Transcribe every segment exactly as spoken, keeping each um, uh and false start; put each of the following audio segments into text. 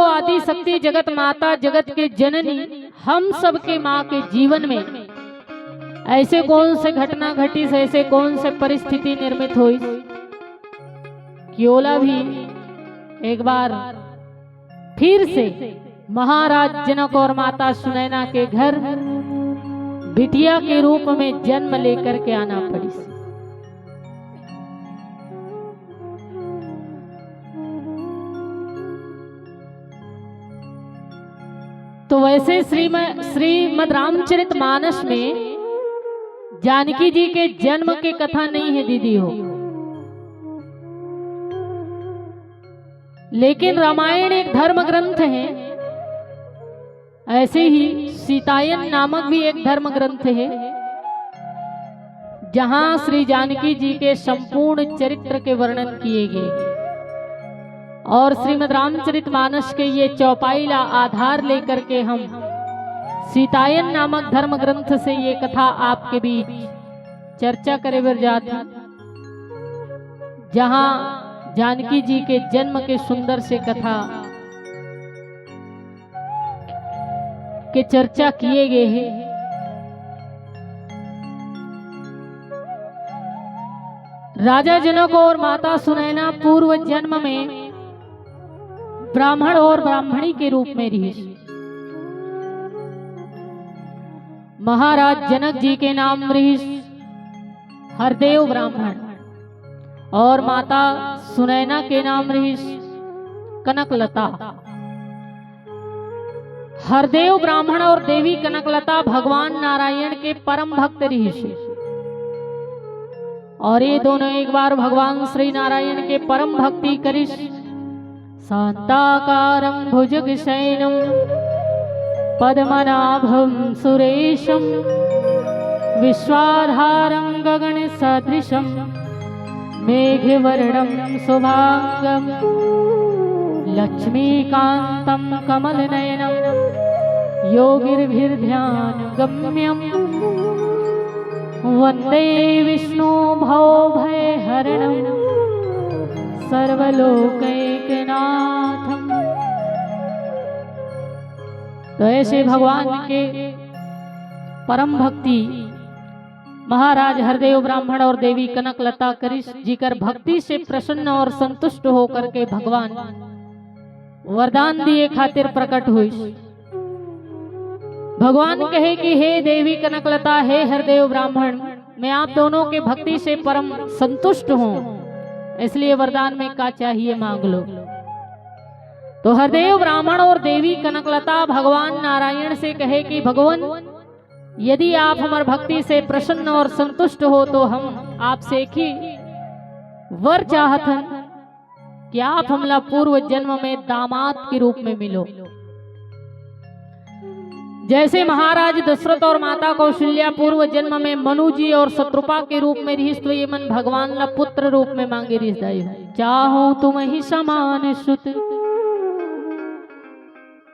आदि शक्ति जगत माता, जगत के जननी, हम सबके माँ के जीवन में ऐसे कौन से घटना घटिस, ऐसे कौन से परिस्थिति निर्मित होइस कि ओला भी एक बार फिर से महाराज जनक और माता सुनैना के घर बिटिया के रूप में जन्म लेकर के आना पड़िस। तो वैसे श्रीम-, श्रीमद् रामचरित मानस में जानकी जी के जन्म के कथा नहीं है दीदी हो, लेकिन रामायण एक धर्म ग्रंथ है, ऐसे ही सीतायन नामक भी एक धर्म ग्रंथ है, जहां श्री जानकी जी के संपूर्ण चरित्र के वर्णन किए गए। और श्रीमद् रामचरित मानस के ये चौपाई ला आधार लेकर के हम सीतायन नामक धर्म ग्रंथ से ये कथा आपके बीच चर्चा करे बर जात हन, जहां जानकी जी के जन्म के सुंदर से कथा के चर्चा किए गए हैं। राजा जनक और माता सुनैना पूर्व जन्म में ब्राह्मण और ब्राह्मणी के रूप में रिहिस। महाराज जनक जी के नाम रिहिस हरदेव ब्राह्मण और माता सुनैना के नाम रिहिस कनकलता। हरदेव ब्राह्मण और देवी कनकलता भगवान नारायण के परम भक्त रिहिस। और ये दोनों एक बार भगवान श्री नारायण के परम भक्ति करिस। शांताकारं भुजगशयनं पद्मनाभं सुरेशं विश्वाधारं गगनसदृशं मेघवर्णं शुभांगं लक्ष्मीकान्तं कमलनयनं योगिर्भिर्ध्यानगम्यं वन्दे विष्णु भवभयहरणं सर्वलोकैकनाथं। तो ऐसे भगवान के परम भक्ति महाराज हरदेव ब्राह्मण और देवी कनकलता करिस, जिकर भक्ति से प्रसन्न और संतुष्ट होकर के भगवान वरदान दिए खातिर प्रकट होइस। भगवान कहे कि हे देवी कनकलता, हे हरदेव ब्राह्मण, मैं आप दोनों के भक्ति से परम संतुष्ट हूँ, इसलिए वरदान में का चाहिए मांग लो। तो हरदेव ब्राह्मण और देवी कनकलता भगवान नारायण से कहे कि भगवान, यदि आप हमर भक्ति से प्रसन्न और संतुष्ट हो तो हम आपसे एक ही वर चाहत हन कि आप हमला पूर्व जन्म में दामाद के रूप में मिलो। जैसे महाराज दशरथ और माता कौशल्या पूर्व जन्म में मनु जी और शत्रुपा के रूप में रिहिस, तो ये मन भगवान ला पुत्र रूप में मांगे रिहिस दाई हो। चाहूं तुम ही समान सुत,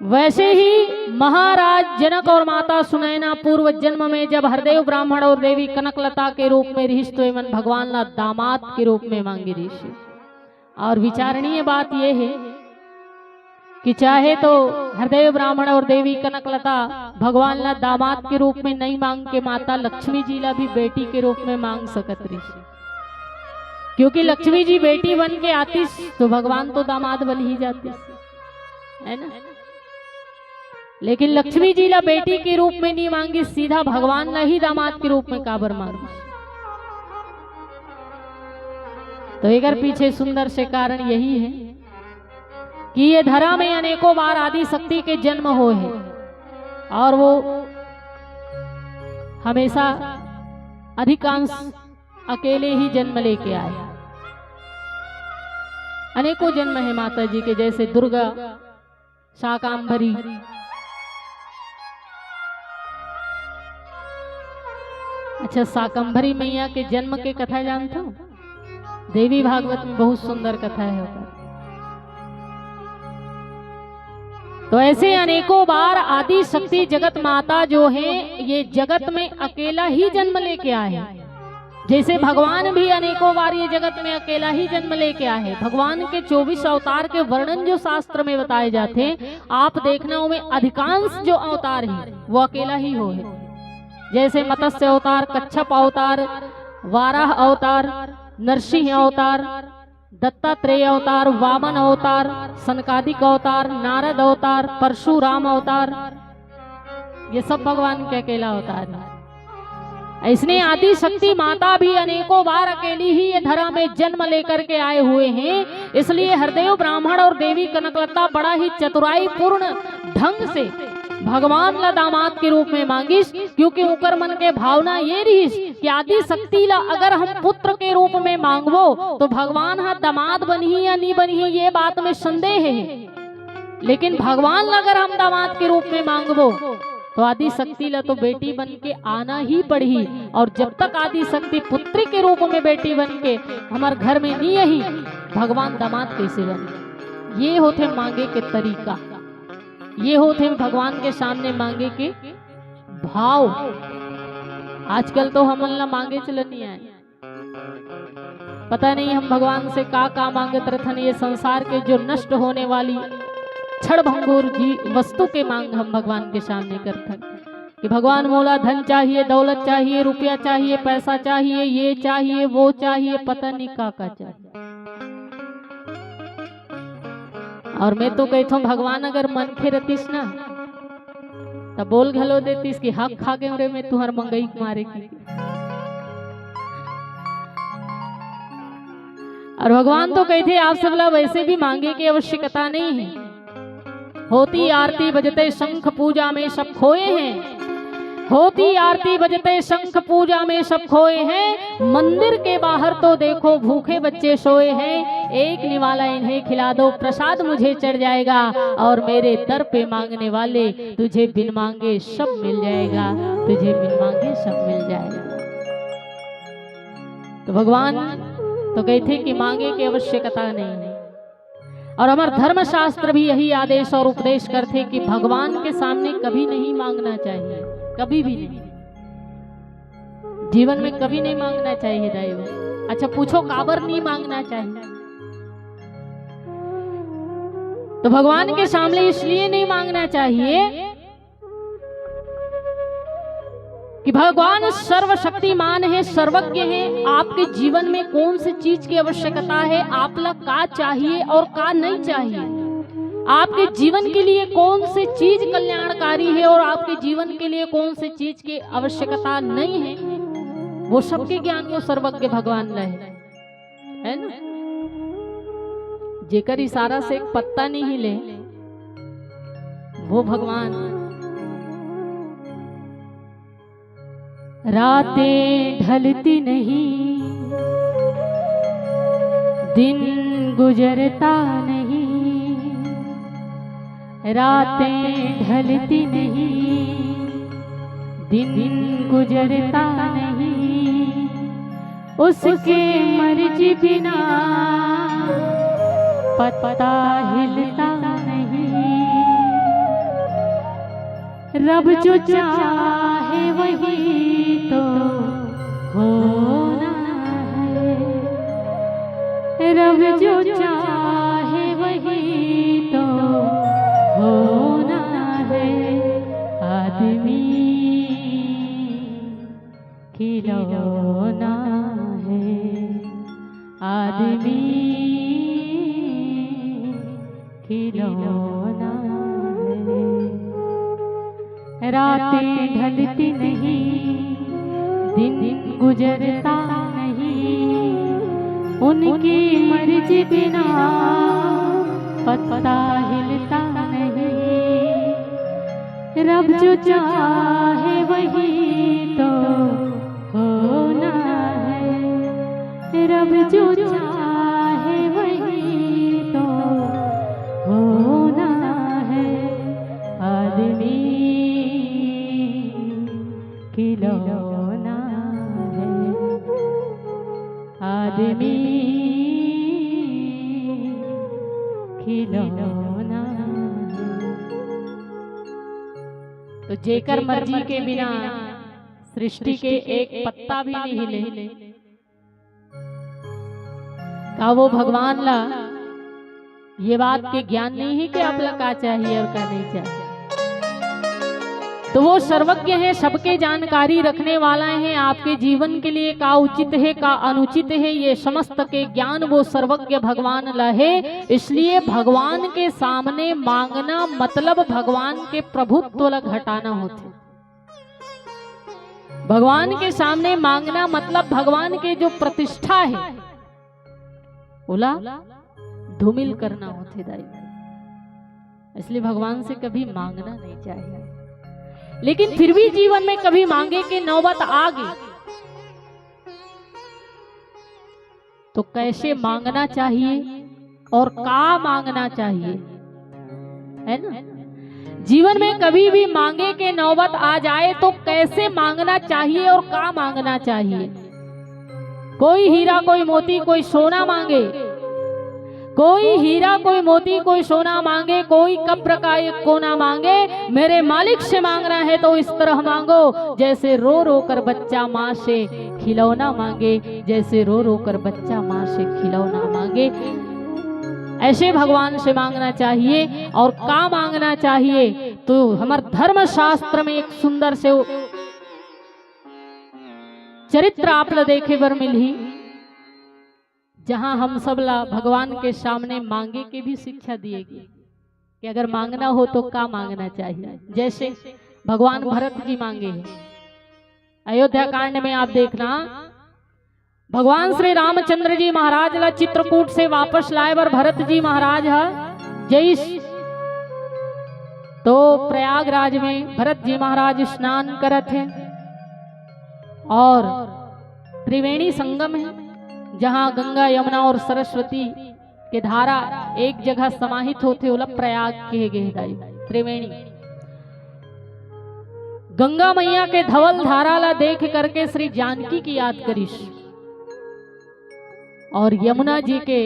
वैसे ही महाराज जनक और माता सुनैना पूर्व जन्म में जब हरदेव ब्राह्मण और देवी कनकलता के रूप में रिहिस, तो ये मन भगवान ला दामाद के रूप में मांगे रिहिस। और विचारणीय बात ये है कि चाहे तो हरदेव ब्राह्मण और देवी कनकलता भगवान ला दामाद के रूप में नहीं मांग के माता लक्ष्मी जी ला भी बेटी के रूप में मांग सकत रिहिस, क्योंकि लक्ष्मी जी बेटी बन के आतिस तो भगवान तो दामाद बन ही जातिस, है ना? लेकिन लक्ष्मी जी ला बेटी के रूप में नहीं मांगी, सीधा भगवान ला ही दामाद के रूप में काबर मांगी? तो एकर पीछे सुंदर से कारण यही है कि ये धरा में अनेकों बार आदि शक्ति के जन्म होए हैं और वो हमेशा अधिकांश अकेले ही जन्म लेके आए। अनेकों जन्म है माता जी के, जैसे दुर्गा, शाकांभरी। अच्छा, शाकंभरी मैया के जन्म के कथा जानथो? देवी भागवत में बहुत सुंदर कथा है ओकर। तो ऐसे अनेकों बार आदि शक्ति जगत माता जो है, ये जगत में अकेला ही जन्म लेके आए हैं। जैसे भगवान भी अनेकों बार ये जगत में अकेला ही जन्म लेके आए हैं। भगवान के चौबीस अवतार के वर्णन जो शास्त्र में बताए जाते हैं, आप देखना, उनमें अधिकांश जो अवतार हैं, वो अकेला ही होय हे। जैसे मत्स्य अवतार, कच्छप अवतार, वाराह अवतार, नरसिंह अवतार, दत्तात्रेय अवतार, वामन अवतार, सनकादिक अवतार, नारद अवतार, परशुराम अवतार, ये सब भगवान के अकेला अवतार हे। अइसने आदि शक्ति माता भी अनेकों बार अकेली ही ये धरा में जन्म लेकर के आए हुए हैं। इसलिए हरदेव ब्राह्मण और देवी कनकलता बड़ा ही चतुराई पूर्ण ढंग से भगवान ला दामाद के रूप में मांगिस, क्योंकि उकर मन के भावना ये रहिस कि आदि शक्ति ला अगर हम पुत्र के रूप में मांगबो, तो भगवान ह दामाद बनही या नी बनही, ये बात में संदेह हे। लेकिन भगवान ला अगर हम दामाद के रूप में मांगबो, तो आदि शक्ति ला तो बेटी बन के आना ही पड़ही। और जब तक आदि शक्ति पुत्री के रूप में बेटी बन के हमर घर में नी आही, भगवान दामाद कैसे बने? ये होथे मांगे के तरीका, ये होथे भगवान के सामने मांगे के भाव। आजकल तो हमन ला मांगे चलन नी आय। पता नहीं हम भगवान से का का मांगत रथन। ये संसार के जो नष्ट होने वाली क्षण भंगुर जी वस्तु के मांग हम भगवान के सामने करथन कि भगवान, मोला धन चाहिए, दौलत चाहिए, रुपया चाहिए, पैसा चाहिए, ये चाहिए, वो चाहिए, पता नहीं का का चाहिए। और मैं तो कहथों, भगवान अगर मनखे रतिस ना, त बोल घलो देतिस कि हक खा गेंव रे मैं तुंहर मंगई के मारे की। और भगवान तो कहिथे, आप सब ला वैसे भी मांगे के आवश्यकता नहीं हे। होती आरती बजते शंख पूजा में सब खोए हैं। होती आरती बजते शंख पूजा में सब खोए हैं। मंदिर के बाहर तो देखो भूखे बच्चे सोए हैं। एक निवाला इन्हें खिला दो, प्रसाद मुझे चढ़ जाएगा। और मेरे दर पे मांगने वाले, तुझे बिन मांगे सब मिल जाएगा, तुझे बिन मांगे सब मिल जाएगा। तो भगवान तो कहिथे कि मांगे के आवश्यकता नहीं हे। और हमर धर्मशास्त्र भी यही आदेश और उपदेश करथे कि भगवान के सामने कभी नहीं मांगना चाहिए, कभी भी नहीं। जीवन में कभी नहीं मांगना चाहिए दाई हो। अच्छा, पूछो काबर नहीं मांगना चाहिए? तो भगवान के सामने इसलिए नहीं मांगना चाहिए कि भगवान सर्वशक्तिमान हे, सर्वज्ञ हे। आपके जीवन में कौन सी चीज की आवश्यकता हे, आप ला का चाहिए और का नहीं चाहिए, आपके जीवन के लिए कौन सी चीज कल्याणकारी हे और आपके जीवन के लिए कौन सी चीज की आवश्यकता नहीं हे, वो सबके ज्ञान वो सर्वज्ञ भगवान ला हे। है ना? जेकर इशारा से एक पत्ता नहीं हिले, वो भगवान। रातें ढलती नहीं, दिन गुजरता नहीं, रातें ढलती नहीं, दिन गुजरता नहीं, उसके मर्जी बिना पत्ता हिलता नहीं। रब जो चाहे वही तो होना है, रब जो चाहे वही तो होना है। आदमी खिलौना है, आदमी खिलौना है। रातें ढलती नहीं, दिन गुजरता नहीं, उनकी मर्जी बिना पत्ता हिलता नहीं। रब जो चाहे वही तो होना है, रब जो चाहे वही तो होना है। आदमी खिलौना है, आदमी खिलौना है। तो जेकर मर्जी के बिना सृष्टि के एक पत्ता भी नहीं हिले, का वो भगवान ला ये बात के ज्ञान नहीं है कि आप ला का चाहिए और का नहीं चाहिए? तो वो सर्वज्ञ है, सबके जानकारी रखने वाला है। आपके जीवन के लिए का उचित है, का अनुचित है, ये समस्त के ज्ञान वो सर्वज्ञ भगवान ला है। इसलिए भगवान के सामने मांगना मतलब भगवान के प्रभुत्व ला घटाना होथे। भगवान के सामने मांगना मतलब भगवान के जो प्रतिष्ठा है, ओला धूमिल करना होथे दाई। इसलिए भगवान से कभी मांगना नहीं चाहिए। लेकिन फिर भी जीवन में कभी मांगे के नौबत आ गई, तो कैसे मांगना चाहिए और का मांगना चाहिए, है ना? जीवन में कभी भी मांगे के नौबत आ जाए तो कैसे मांगना चाहिए और का मांगना चाहिए? कोई हीरा, कोई मोती, कोई सोना मांगे, कोई हीरा, कोई मोती, कोई सोना मांगे, कोई कब्र का एक कोना मांगे, मेरे मालिक से मांगना है तो इस तरह मांगो, जैसे रो रो कर बच्चा माँ से खिलौना मांगे, जैसे रो रो कर बच्चा माँ से खिलौना मांगे। ऐसे भगवान से मांगना चाहिए। और का मांगना चाहिए, तो हमर धर्म शास्त्र में एक सुंदर से चरित्र आप ला देखे बर मिलही, जहां हम सब ला भगवान के सामने मांगे के भी शिक्षा दिए गे कि अगर मांगना हो तो का मांगना चाहिए। जैसे भगवान भरत जी मांगे हैं, अयोध्या कांड में आप देखना, भगवान श्री रामचंद्र जी महाराज ला चित्रकूट से वापस लाए बर भरत जी महाराज ह जइस, तो प्रयागराज में भरत जी महाराज स्नान करत हे और त्रिवेणी संगम है, जहां गंगा, यमुना और सरस्वती के धारा एक जगह समाहित होथे, ओला प्रयाग कहे गे हे दाई, त्रिवेणी। गंगा मैया के धवल धारा ला देख करके श्री जानकी की याद करिस और यमुना जी के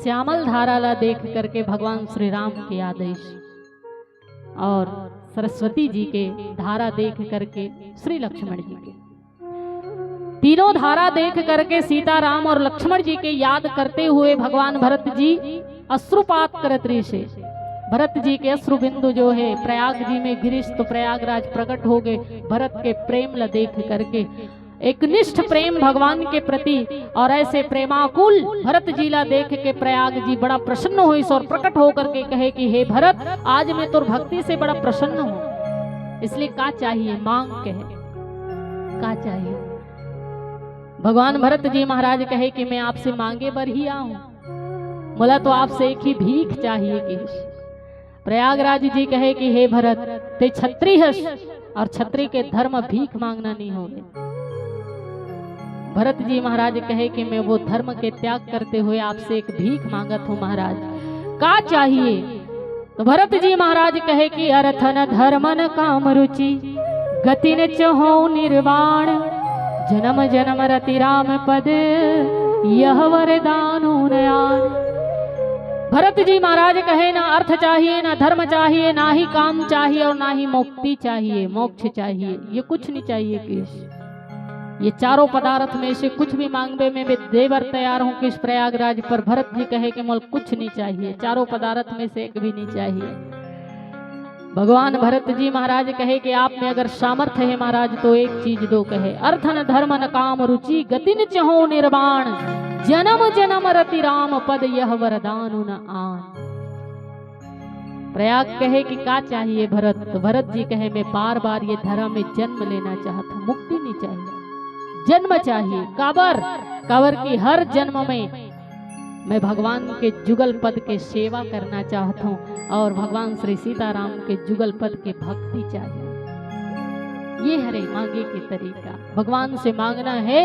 श्यामल धारा ला देख करके भगवान श्री राम की याद आइस और सरस्वती जी के धारा देख करके श्री लक्ष्मण जी के तीनों धारा देख करके सीताराम और लक्ष्मण जी के याद करते हुए भगवान भरत जी अश्रुपात करत रहिसे। भरत जी के अश्रु बिंदु जो है प्रयाग जी में गिरिस तो प्रयागराज प्रकट हो गए। भरत के प्रेम ला देख करके, एक निष्ठ प्रेम भगवान के प्रति, और ऐसे प्रेमाकुल भरत जी ला देख के प्रयाग जी बड़ा प्रसन्न होइस और प्रकट होकर के कहे कि हे भरत, आज मैं तोर भक्ति से बड़ा प्रसन्न हूँ, इसलिए का चाहिए मांग, कहे का चाहिए। भगवान भरत जी महाराज कहे कि मैं आपसे मांगे बर ही आऊं, मोला तो आपसे एक ही भीख चाहिए कि प्रयागराज जी कहे कि हे भरत, ते छत्री हस और छत्री के धर्म भीख मांगना नहीं होवे। भरत जी महाराज कहे कि मैं वो धर्म के त्याग करते हुए आपसे एक भीख मांगत हूँ महाराज, का चाहिए? तो भरत जी महाराज कहे कि अर्थन धर्मन काम रुचि, गतिन चहो निर्वाण, जन्म जन्म रति राम पद, यह वरदान उनयान। भरत जी महाराज कहे, ना अर्थ चाहिए, ना धर्म चाहिए, ना ही काम चाहिए और ना ही मुक्ति चाहिए, मोक्ष चाहिए, ये कुछ नहीं चाहिए किस। ये चारों पदार्थ में से कुछ भी मांगबे, मैं भी देबर तैयार हूँ किस प्रयागराज पर। भरत जी कहे कि मोल कुछ नहीं चाहिए, चारों पदार्थ में से एक भी नहीं चाहिए। भगवान भरत जी महाराज कहे कि आप में अगर सामर्थ्य है महाराज तो एक चीज दो, कहे अर्थन धर्मन काम रुचि, गतिन चहो निर्वाण, जन्म जन्म रति राम पद, यह वरदान उन आन। प्रयाग कहे कि का चाहिए भरत, तो भरत जी कहे मैं बार बार ये धरा में जन्म लेना चाहत हूँ, मुक्ति नहीं चाहिए, जन्म चाहिए। काबर? काबर कि हर जन्म में मैं भगवान के जुगल पद के सेवा करना चाहत हूँ और भगवान श्री सीताराम के जुगल पद के भक्ति चाहिए। ये हरे मांगे के तरीका। भगवान से मांगना है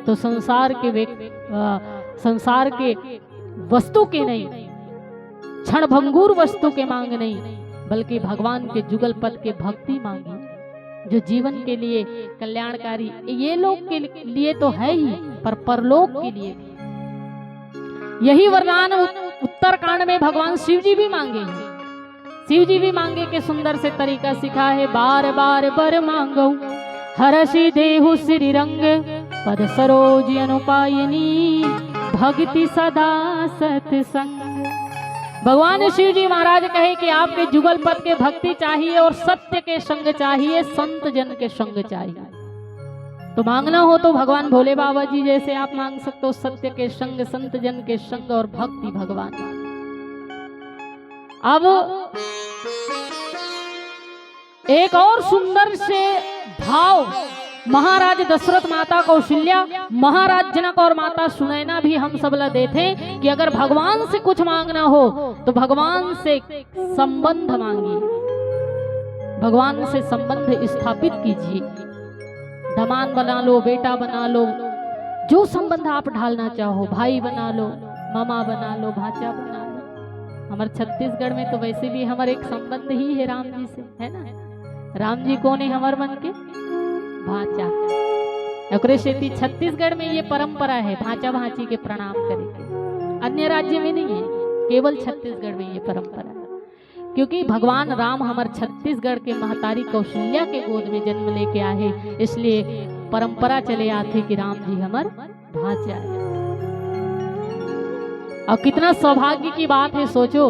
तो संसार के व्यक्ति, संसार के वस्तु के नहीं, क्षण भंगुर वस्तु के मांग नहीं, बल्कि भगवान के जुगल पद के भक्ति मांगी, जो जीवन के लिए कल्याणकारी, ये लोक के लिए तो है ही, पर परलोक के लिए भी। यही वरदान उत्तरकांड में भगवान शिव जी भी मांगे हैं। शिव जी भी मांगे के सुंदर से तरीका सिखा है, बार बार बर मांगो, हरषि देहु श्री रंग, पद सरोज अनुपायनी। भक्ति सदा सत्संग। भगवान शिव जी महाराज कहे कि आपके जुगल पद के भक्ति चाहिए और सत्य के संग चाहिए, संत जन के संग चाहिए। तो मांगना हो तो भगवान भोले बाबा जी जैसे आप मांग सकते हो, सत्य के संग, संत जन के संग और भक्ति भगवान। अब एक और सुंदर से भाव, महाराज दशरथ, माता कौशल्या, महाराज जनक और माता सुनैना भी हम सब ला देथे कि अगर भगवान से कुछ मांगना हो तो भगवान से संबंध मांगिए, भगवान से संबंध स्थापित कीजिए। दामाद बना लो, बेटा बना लो, जो संबंध आप ढालना चाहो, भाई बना लो, मामा बना लो, भांचा बना लो। हमर छत्तीसगढ़ में तो वैसे भी हमर एक संबंध ही है राम जी से, है ना? राम जी कोन है? हमर मन के भांचा। ओकरे सेती छत्तीसगढ़ में ये परंपरा है भांचा भांची के प्रणाम करे के। अन्य राज्य में नहीं है, केवल छत्तीसगढ़ में ये परंपरा है। क्योंकि भगवान राम हमर छत्तीसगढ़ के महतारी कौशल्या के गोद में जन्म लेके आहे, इसलिए परंपरा चले आथे कि राम जी हमर भांचा है। और कितना सौभाग्य की बात है, सोचो,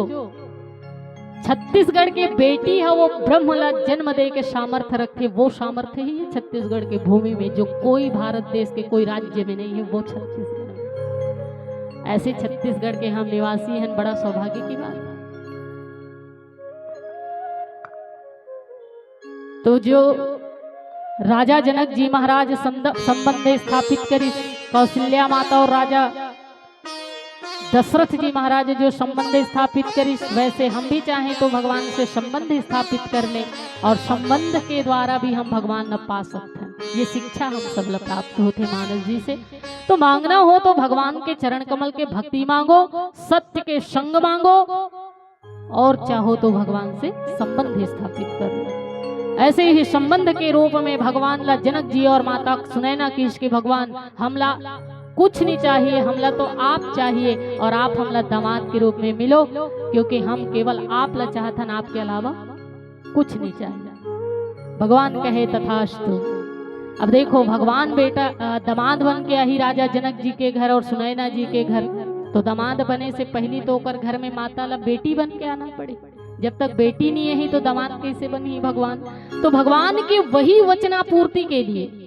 छत्तीसगढ़ के बेटी है, वो ब्रह्म ला जन्म दे के सामर्थ्य रखथे, वो सामर्थ्य ही है छत्तीसगढ़ के भूमि में, जो कोई भारत देश के कोई राज्य में नहीं है, वो छत्तीसगढ़ में। ऐसे छत्तीसगढ़ के हम निवासी हैं, बड़ा सौभाग्य की बात है। तो जो राजा जनक जी महाराज संद-, संबंध स्थापित करिस, कौशल्या माता और राजा दशरथ जी महाराज जो संबंध स्थापित करिस, वैसे हम भी चाहें तो भगवान से संबंध स्थापित कर लें और संबंध के द्वारा भी हम भगवान न पा सकते हैं। ये शिक्षा हम सब ला प्राप्त होथे मानस जी से। तो मांगना हो तो भगवान के चरण कमल के भक्ति मांगो, सत्य के संग मांगो, और चाहो तो भगवान से संबंध स्थापित कर लो। ऐसे ही संबंध के रूप में भगवान ला जनक जी और माता सुनैना कीस के, भगवान, हमला कुछ नहीं चाहिए, हमला तो आप चाहिए और आप हमला दामाद के रूप में मिलो, क्योंकि हम केवल आप ला चाहत हन, आपके अलावा कुछ नहीं चाहिए। भगवान कहे, "तथास्तु।" अब देखो, भगवान बेटा, अ, दामाद बन के आही राजा जनक जी के घर और सुनैना जी के घर, तो दामाद बने से पहली तो ओकर घर में माता ला बेटी बन के आना पड़े। जब तक बेटी नहीं आही तो दामाद कैसे बनही भगवान? तो भगवान के वही वचनापूर्ति के लिए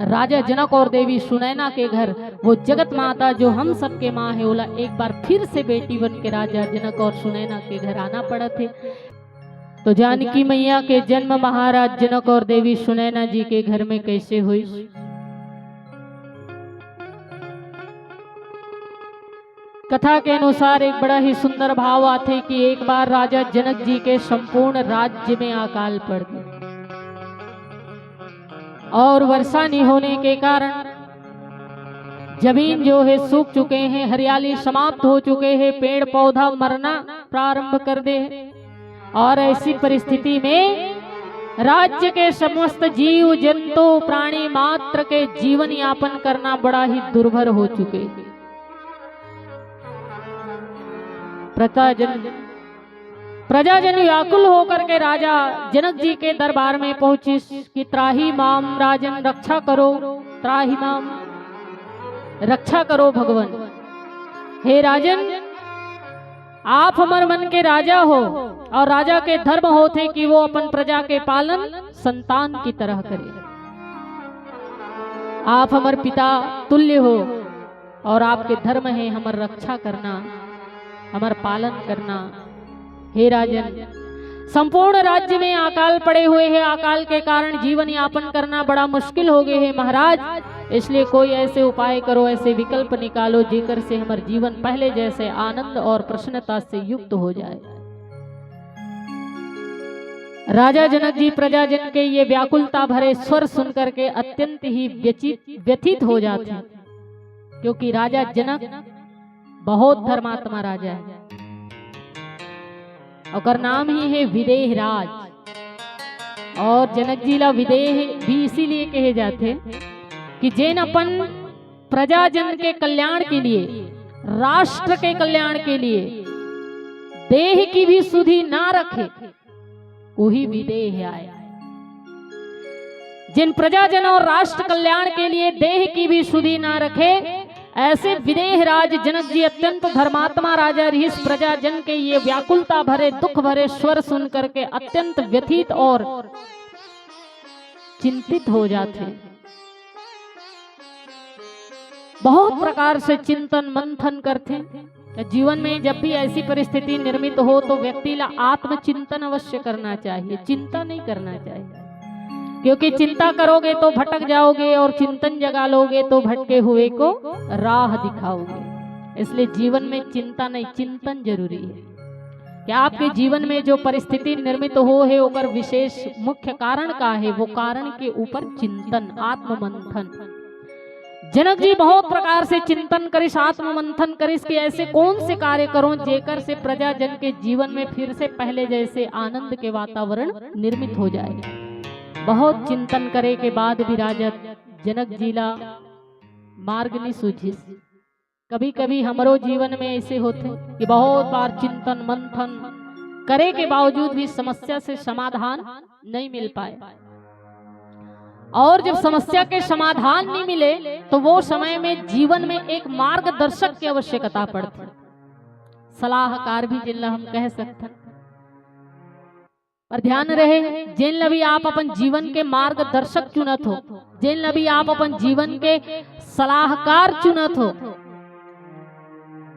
राजा जनक और देवी सुनैना के घर, वो जगत माता जो हम सबके माँ है, ओला एक बार फिर से बेटी बन के राजा जनक और सुनैना के घर आना पड़त है। तो जानकी मैया के जन्म महाराज जनक और देवी सुनैना जी के घर में कैसे हुई? कथा के अनुसार एक बड़ा ही सुंदर भाव आथे कि एक बार राजा जनक जी के संपूर्ण राज्य में अकाल पड़ गया और वर्षा नहीं होने के कारण जमीन जो है सूख चुके हैं, हरियाली समाप्त हो चुके हैं, पेड़ पौधा मरना प्रारंभ कर दे हैं। और ऐसी परिस्थिति में राज्य के समस्त जीव जंतु प्राणी मात्र के जीवन यापन करना बड़ा ही दुर्भर हो चुके हैं। प्रजाजन, प्रजाजन व्याकुल होकर के राजा जनक जी के दरबार में पहुंचिस कि "त्राहि माम राजन, रक्षा करो, त्राहि माम, रक्षा करो भगवान।" हे राजन, आप हमर मन के राजा हो और राजा के धर्म होथे कि वो अपन प्रजा के पालन संतान की तरह करे। आप हमर पिता तुल्य हो और आपके धर्म है हमर रक्षा करना, हमर पालन करना। हे राजन, संपूर्ण राज्य में अकाल पड़े हुए हैं, अकाल के कारण जीवन यापन करना बड़ा मुश्किल हो गए है महाराज, इसलिए कोई ऐसे उपाय करो, ऐसे विकल्प निकालो जेकर से हमर जीवन पहले जैसे आनंद और प्रसन्नता से युक्त हो जाए। राजा जनक जी प्रजाजन के ये व्याकुलता भरे स्वर सुन करके अत्यंत ही व्यचित, व्यथित हो जाते हैं, क्योंकि राजा जनक बहुत धर्मात्मा राजा है। ओकर नाम ही है विदेह राज। और जनक जी ला विदेह भी इसीलिए कहे जाते कि जेन अपन प्रजाजन के कल्याण के लिए, राष्ट्र के कल्याण के लिए देह की भी सुधि ना रखे, वही विदेह आय। जिन प्रजाजन और राष्ट्र कल्याण के लिए देह की भी सुधि ना रखे, ऐसे विदेह राज जनक जी अत्यंत धर्मात्मा राजा रिहिस। प्रजाजन के ये व्याकुलता भरे, दुख भरे स्वर सुन करके अत्यंत व्यथित और चिंतित हो जाथे। बहुत प्रकार से चिंतन मंथन करथे। तो जीवन में जब भी ऐसी परिस्थिति निर्मित हो, तो व्यक्ति ला आत्मचिंतन अवश्य करना चाहिए, चिंता नहीं करना चाहिए, क्योंकि चिंता करोगे तो भटक जाओगे और चिंतन जगा लोगे तो भटके हुए को राह दिखाओगे। इसलिए जीवन में चिंता नहीं, चिंतन जरूरी है कि आपके जीवन में जो परिस्थिति निर्मित हो है, ओकर विशेष मुख्य कारण का है, वो कारण के ऊपर चिंतन, आत्ममंथन। जनक जी बहुत प्रकार से चिंतन करिस, आत्ममंथन करिस कि ऐसे कौन से कार्य करूं जेकर से प्रजाजन के जीवन में फिर से पहले जैसे आनंद के वातावरण निर्मित हो जाए। बहुत चिंतन करे के बाद भी राजा जनक जी ला मार्ग नहीं सूझिस। कभी कभी हमरो जीवन में ऐसे होथे कि बहुत बार चिंतन मंथन करे के बावजूद भी समस्या से समाधान नहीं मिल पाए, और जब समस्या के समाधान नहीं मिले तो वो समय में जीवन में एक मार्गदर्शक की आवश्यकता पड़ती, सलाहकार भी जिनला हम कह सकथन। पर ध्यान रहे, जेन ला भी आप अपन जीवन के मार्गदर्शक चुनत हो, जेन ला भी आप अपन जीवन के सलाहकार चुनत हो,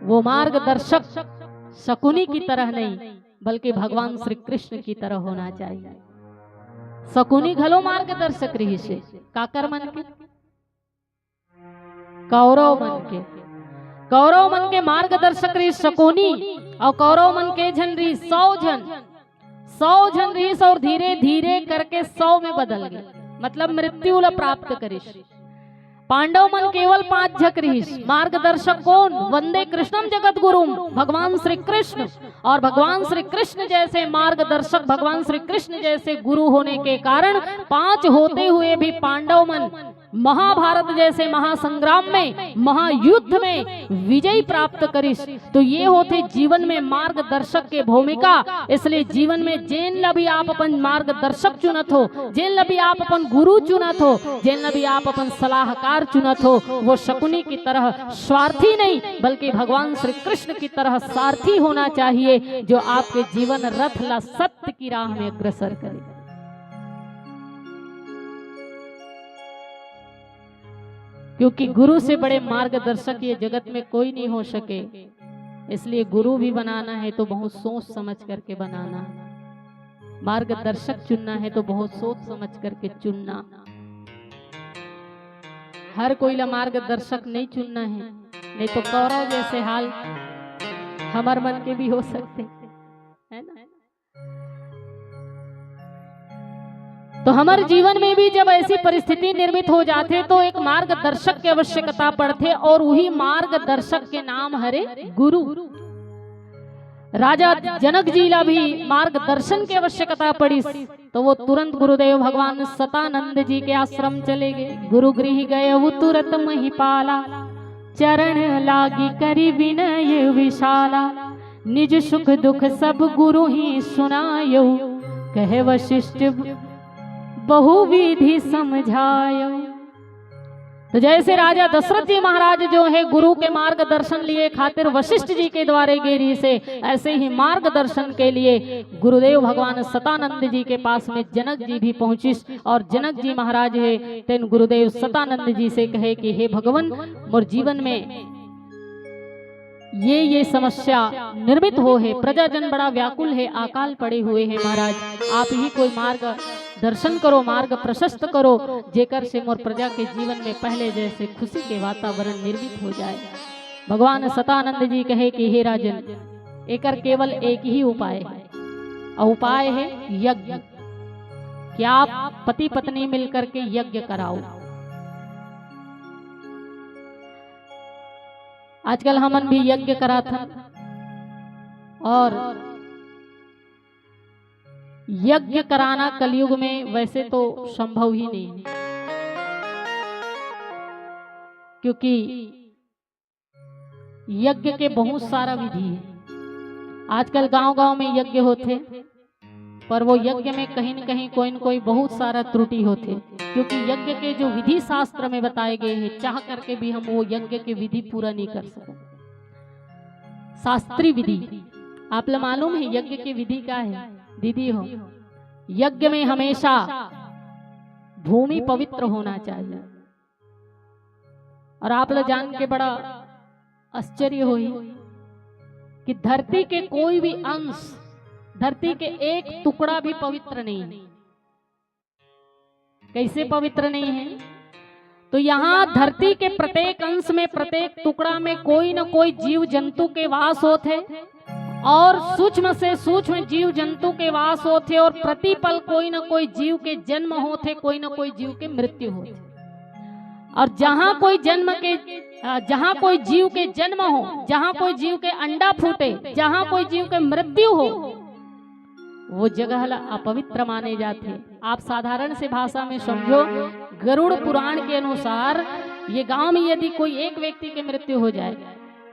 वो मार्गदर्शक शकुनी की तरह नहीं, बल्कि भगवान श्री कृष्ण की तरह होना चाहिए। शकुनी घलो मार्गदर्शक रिहिस हे, काकर मन के? कौरव मन के। कौरव मन के मार्गदर्शक रिहिस शकुनी, और कौरव मन के झन रिहिस, सौ झन, सौ झन रिहिस, और धीरे धीरे करके सौ में बदल गे, मतलब मृत्यु ला प्राप्त करिस। पांडव मन केवल पांच झक रिहिस। मार्गदर्शक कोन? वंदे कृष्णम जगत गुरुम, भगवान श्री कृष्ण। और भगवान श्री कृष्ण जैसे मार्गदर्शक, भगवान श्री कृष्ण जैसे गुरु होने के कारण पांच होते हुए भी पांडव मन महाभारत जैसे महासंग्राम में, महायुद्ध में विजय प्राप्त करिस। तो ये होथे जीवन में मार्गदर्शक के भूमिका। इसलिए जीवन में जेन ला भी आप अपन मार्गदर्शक चुनत हो, जेन ला भी आप अपन गुरु चुनत हो, जेन ला भी आप अपन सलाहकार चुनत हो, वो शकुनी की तरह स्वार्थी नहीं, बल्कि भगवान श्री कृष्ण की तरह सारथी होना चाहिए, जो आपके जीवन रथ ला सत्य की राह में अग्रसर करे। क्योंकि गुरु से बड़े मार्गदर्शक ये जगत में कोई नहीं हो सके, इसलिए गुरु भी बनाना है तो बहुत सोच समझ करके बनाना है। मार्गदर्शक चुनना है तो बहुत सोच समझ करके चुनना। हर कोई ला मार्गदर्शक नहीं चुनना है, नहीं तो कौरव जैसे हाल हमर मन के भी हो सकते, है ना? तो हमर जीवन में भी जब ऐसी परिस्थिति निर्मित हो जाथे तो एक मार्गदर्शक की आवश्यकता पड़थे, और वही मार्गदर्शक के नाम हरे गुरु। राजा जनक जी ला भी मार्गदर्शन की आवश्यकता पड़िस, तो वो तुरंत गुरुदेव भगवान सतानंद जी के आश्रम चले गए। गुरु गृह गए वो तुरत महिपाला, चरण लागी करी विनय विशाला। निज सुख दुख सब गुरु ही सुनायो, कहे वशिष्ठ बहुविधि समझायो। तो जैसे राजा दशरथ जी महाराज जो है गुरु के मार्गदर्शन लिए खातिर वशिष्ठ जी के द्वारे गे रिहिस हे, ऐसे ही मार्गदर्शन के लिए गुरुदेव भगवान सतानंद जी के पास में जनक जी भी पहुंचिस, और जनक जी महाराज हे तेन गुरुदेव सतानंद जी से कहे कि हे भगवान, मोर जीवन में ये ये समस्या निर्मित हो हे, प्रजाजन बड़ा व्याकुल हे, अकाल पड़े हुए हे महाराज, आप ही कोई मार्ग दर्शन करो, मार्ग प्रशस्त करो, जेकर से मोर प्रजा के जीवन में पहले जैसे खुशी के वातावरण निर्मित हो जाए। भगवान सतानंद जी कहे कि हे राजन, एकर केवल एक ही उपाय है, और उपाय है यज्ञ, कि आप पति पत्नी मिलकर के यज्ञ कराओ। आजकल हमन भी यज्ञ कराथन, और यज्ञ कराना कलयुग में वैसे तो संभव ही नहीं है, क्योंकि यज्ञ के बहुत सारा विधि है। आजकल गांव-गांव में यज्ञ होथे, पर वो यज्ञ में कहीं न कहीं कोई न कोई बहुत सारा त्रुटि होथे, क्योंकि यज्ञ के जो विधि शास्त्र में बताए गए हैं, चाह करके भी हम वो यज्ञ के विधि पूरा नहीं कर सकते। शास्त्रीय विधि, आप ला मालूम है यज्ञ की विधि का है दीदी हो? यज्ञ में हमेशा भूमि पवित्र होना चाहिए। और आप ला जान के बड़ा आश्चर्य होई कि धरती के कोई भी अंश, धरती के एक टुकड़ा भी पवित्र नहीं है। कैसे पवित्र नहीं है? तो यहाँ धरती के प्रत्येक अंश में, प्रत्येक टुकड़ा में कोई न कोई जीव जंतु के वास होत है, और सूक्ष्म से सूक्ष्म जीव जंतु के वास होत है, और प्रतिपल कोई न कोई जीव के जन्म होत है, कोई न कोई जीव के मृत्यु होत है। और जहाँ कोई जन्म के, अ, जहाँ कोई जीव के जन्म हो, जहाँ कोई जीव के अंडा फूटे, जहाँ कोई जीव के मृत्यु हो, वो जगह ला अपवित्र माने जाथे। आप साधारण से भाषा में समझो, गरुड़ पुराण के अनुसार ये गांव में यदि कोई एक व्यक्ति के मृत्यु हो जाए,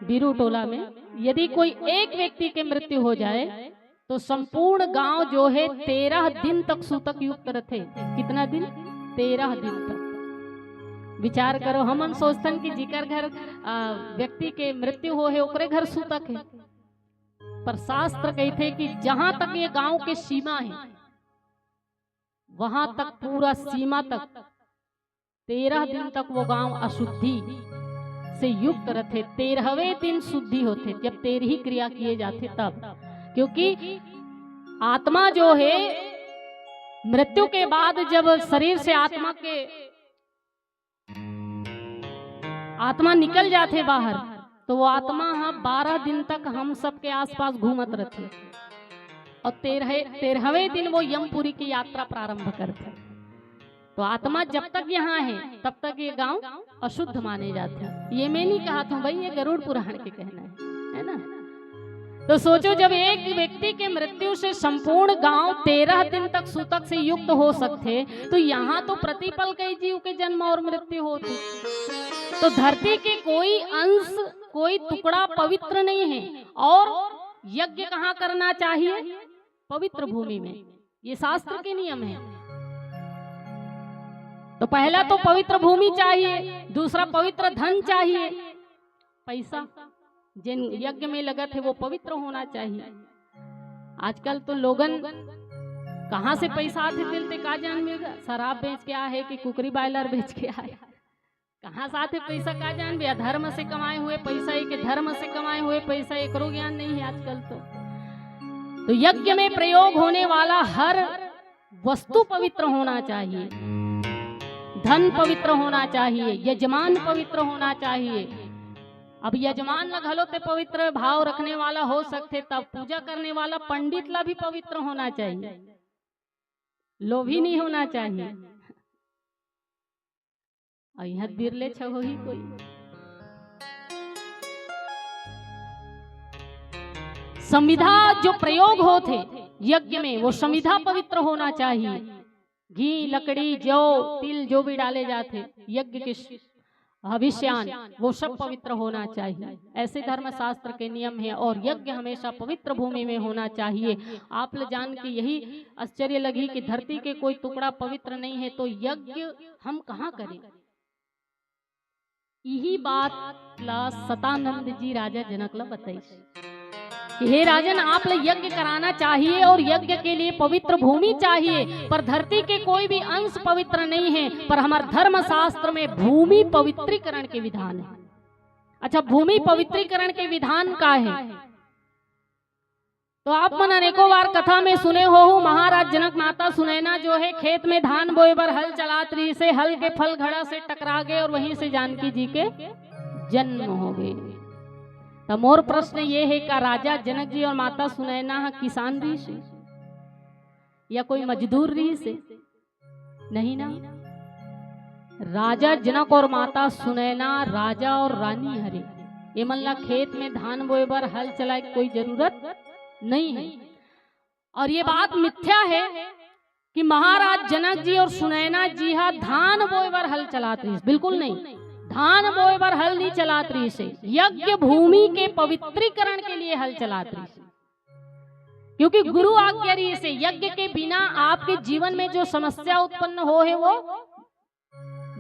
बीरू टोला में यदि कोई एक व्यक्ति के मृत्यु हो जाए, तो संपूर्ण गांव जो है तेरह दिन तक सूतक युक्त रहते। कितना दिन? तेरह दिन तक। विचार करो, हमन सोचथन कि जिकर घर, आ, व्यक्ति के मृत्यु हो है, ओकरे घर सूतक है, पर शास्त्र कहते कि जहां तक ये गांव के सीमा है, वहां तक, पूरा सीमा तक, तेरह दिन तक वो गांव अशुद्धि से युक्त रहते। तेरहवें दिन शुद्धि होते, जब तेरही क्रिया किए जाते तब, क्योंकि आत्मा जो है, मृत्यु के बाद जब शरीर से आत्मा के, आत्मा निकल जाते बाहर, तो वो आत्मा ह बारह दिन तक हम सबके आसपास घूमत रहते, और तेरह तेरहवें दिन वो यमपुरी की यात्रा प्रारंभ करते। तो आत्मा जब तक यहाँ है, तब तक ये गांव अशुद्ध माने जाते हैं। ये मैं नहीं कहा था भाई, ये गरुड़ पुराण के कहना है, है ना? तो सोचो, जब एक व्यक्ति के मृत्यु से संपूर्ण गांव तेरह दिन तक सूतक से युक्त हो सकते, तो यहाँ तो प्रतिपल कई जीव के जन्म और मृत्यु होते। तो धरती के कोई अंश, कोई टुकड़ा पवित्र नहीं है। और यज्ञ कहाँ करना चाहिए? पवित्र भूमि में। ये शास्त्र के नियम है। तो पहला तो पवित्र भूमि चाहिए, दूसरा पवित्र धन चाहिए, पैसा। जिन यज्ञ में लगत है वो पवित्र होना चाहिए। आजकल तो लोगन कहाँ से पैसा आथे तेल ते का जान मिल, शराब बेच के आए है कि कुकरी बॉयलर बेच के आए है, कहाँ से आथे पैसा का जान बे। अधर्म से कमाए हुए पैसा, एक धर्म से कमाए हुए पैसा, एकरो ज्ञान नहीं है आजकल तो। तो यज्ञ में प्रयोग होने वाला हर वस्तु पवित्र होना चाहिए, धन पवित्र होना चाहिए, यजमान पवित्र होना चाहिए। अब यजमान ला घलो ते पवित्र भाव रखने वाला हो सकथे, तब पूजा करने वाला पंडित ला भी पवित्र होना चाहिए, लोभी नहीं होना चाहिए। और यहाँ बिरले छ होही कोई। संविधा जो प्रयोग होथे यज्ञ में, वो संविधा पवित्र होना चाहिए। घी, लकड़ी, जौ, तिल जो भी डाले जाते यज्ञ के श-, हविष्यान, वो सब पवित्र होना चाहिए। ऐसे धर्मशास्त्र के नियम है। और यज्ञ हमेशा पवित्र भूमि में होना चाहिए। आप ल जान के यही आश्चर्य लगी कि धरती के कोई टुकड़ा पवित्र नहीं है, तो यज्ञ हम कहाँ करें? इही बात ला सतानंद जी राजा जनक ला बताइस कि हे राजन, आप ला यज्ञ कराना चाहिए और यज्ञ के लिए पवित्र भूमि चाहिए, पर धरती के कोई भी अंश पवित्र नहीं है। पर हमार धर्मशास्त्र में भूमि पवित्रीकरण के विधान है। अच्छा, भूमि पवित्रीकरण के विधान का है? तो आप मन अनेकों बार कथा में सुने होहू, महाराज जनक माता सुनैना जो है, खेत में धान बोए बर हल चलात रहिस हे, हल के फल घड़ा से टकरा गए और वहीं से जानकी जी के जन्म हो गए। तो मोर प्रश्न ये है, का राजा जनक जी और माता सुनैना ह किसान रहिस हे या कोई मजदूर रहिस हे? नहीं ना। राजा जनक और माता सुनैना राजा और रानी हरे। ये मन ला खेत में धान बोए बर हल चलाए के कोई जरूरत नहीं है। और ये बात मिथ्या है कि महाराज जनक जी और सुनैना जी हा धान बोए बर हल चलात रहिस, बिल्कुल नहीं। धान बोए बर हल नहीं चलात रहिस हे, यज्ञ भूमि के पवित्रीकरण के लिए हल चलात रहिस हे। क्योंकि गुरु आज्ञा रहिसे, यज्ञ के बिना आपके जीवन में जो समस्या उत्पन्न हो हे, वो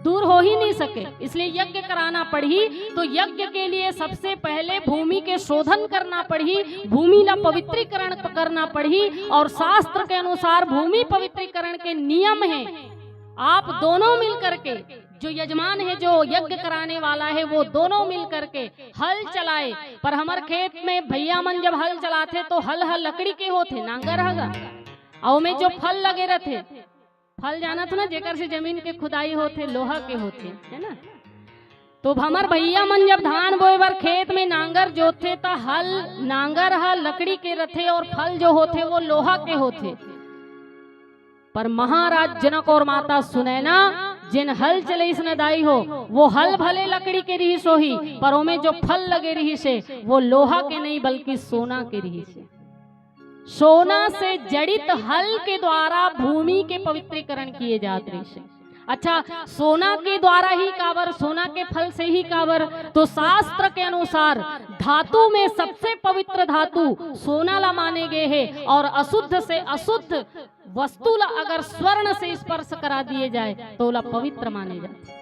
दूर हो ही नहीं सके, इसलिए यज्ञ कराना पड़ही। तो यज्ञ के लिए सबसे पहले भूमि के शोधन करना पड़ही, भूमि ला पवित्रीकरण करना पड़ही। और शास्त्र के अनुसार भूमि पवित्रीकरण के नियम हे, आप दोनों मिल करके, जो यजमान है, जो यज्ञ कराने वाला है, वो दोनों मिल करके हल चलाए। पर हमर खेत में भैया मन जब हल चलाथे तो हल ह लकड़ी के होथे, नांगर ह गा, अउ ओमे जो फल लगे रथे, फल जानत हो ना, जेकर से जमीन के खुदाई होथे, लोहा के होथे, है ना? तो हमर भैया मन जब धान बोए बर खेत में नांगर जोतथे, त हल, नांगर ह लकड़ी के रथे और फल जो होथे, वो लोहा के होथे। पर महाराज जनक और माता सुनैना, जेन हल चलइस न दाई हो, वो हल भले लकड़ी के रिहिस होही, पर ओमे जो फल लगे रिहिसे, वो लोहा के नहीं, बल्कि सोना के रिहिसे। सोना से जड़ित हल के द्वारा भूमि के पवित्रीकरण किए जात रहिसे। अच्छा, सोना के द्वारा ही काबर, सोना के फल से ही काबर? तो शास्त्र के अनुसार धातु में सबसे पवित्र धातु सोना ला माने गए हे, और अशुद्ध से अशुद्ध वस्तु ला अगर स्वर्ण से स्पर्श करा दिए जाए, तो ओला पवित्र माने जाथे।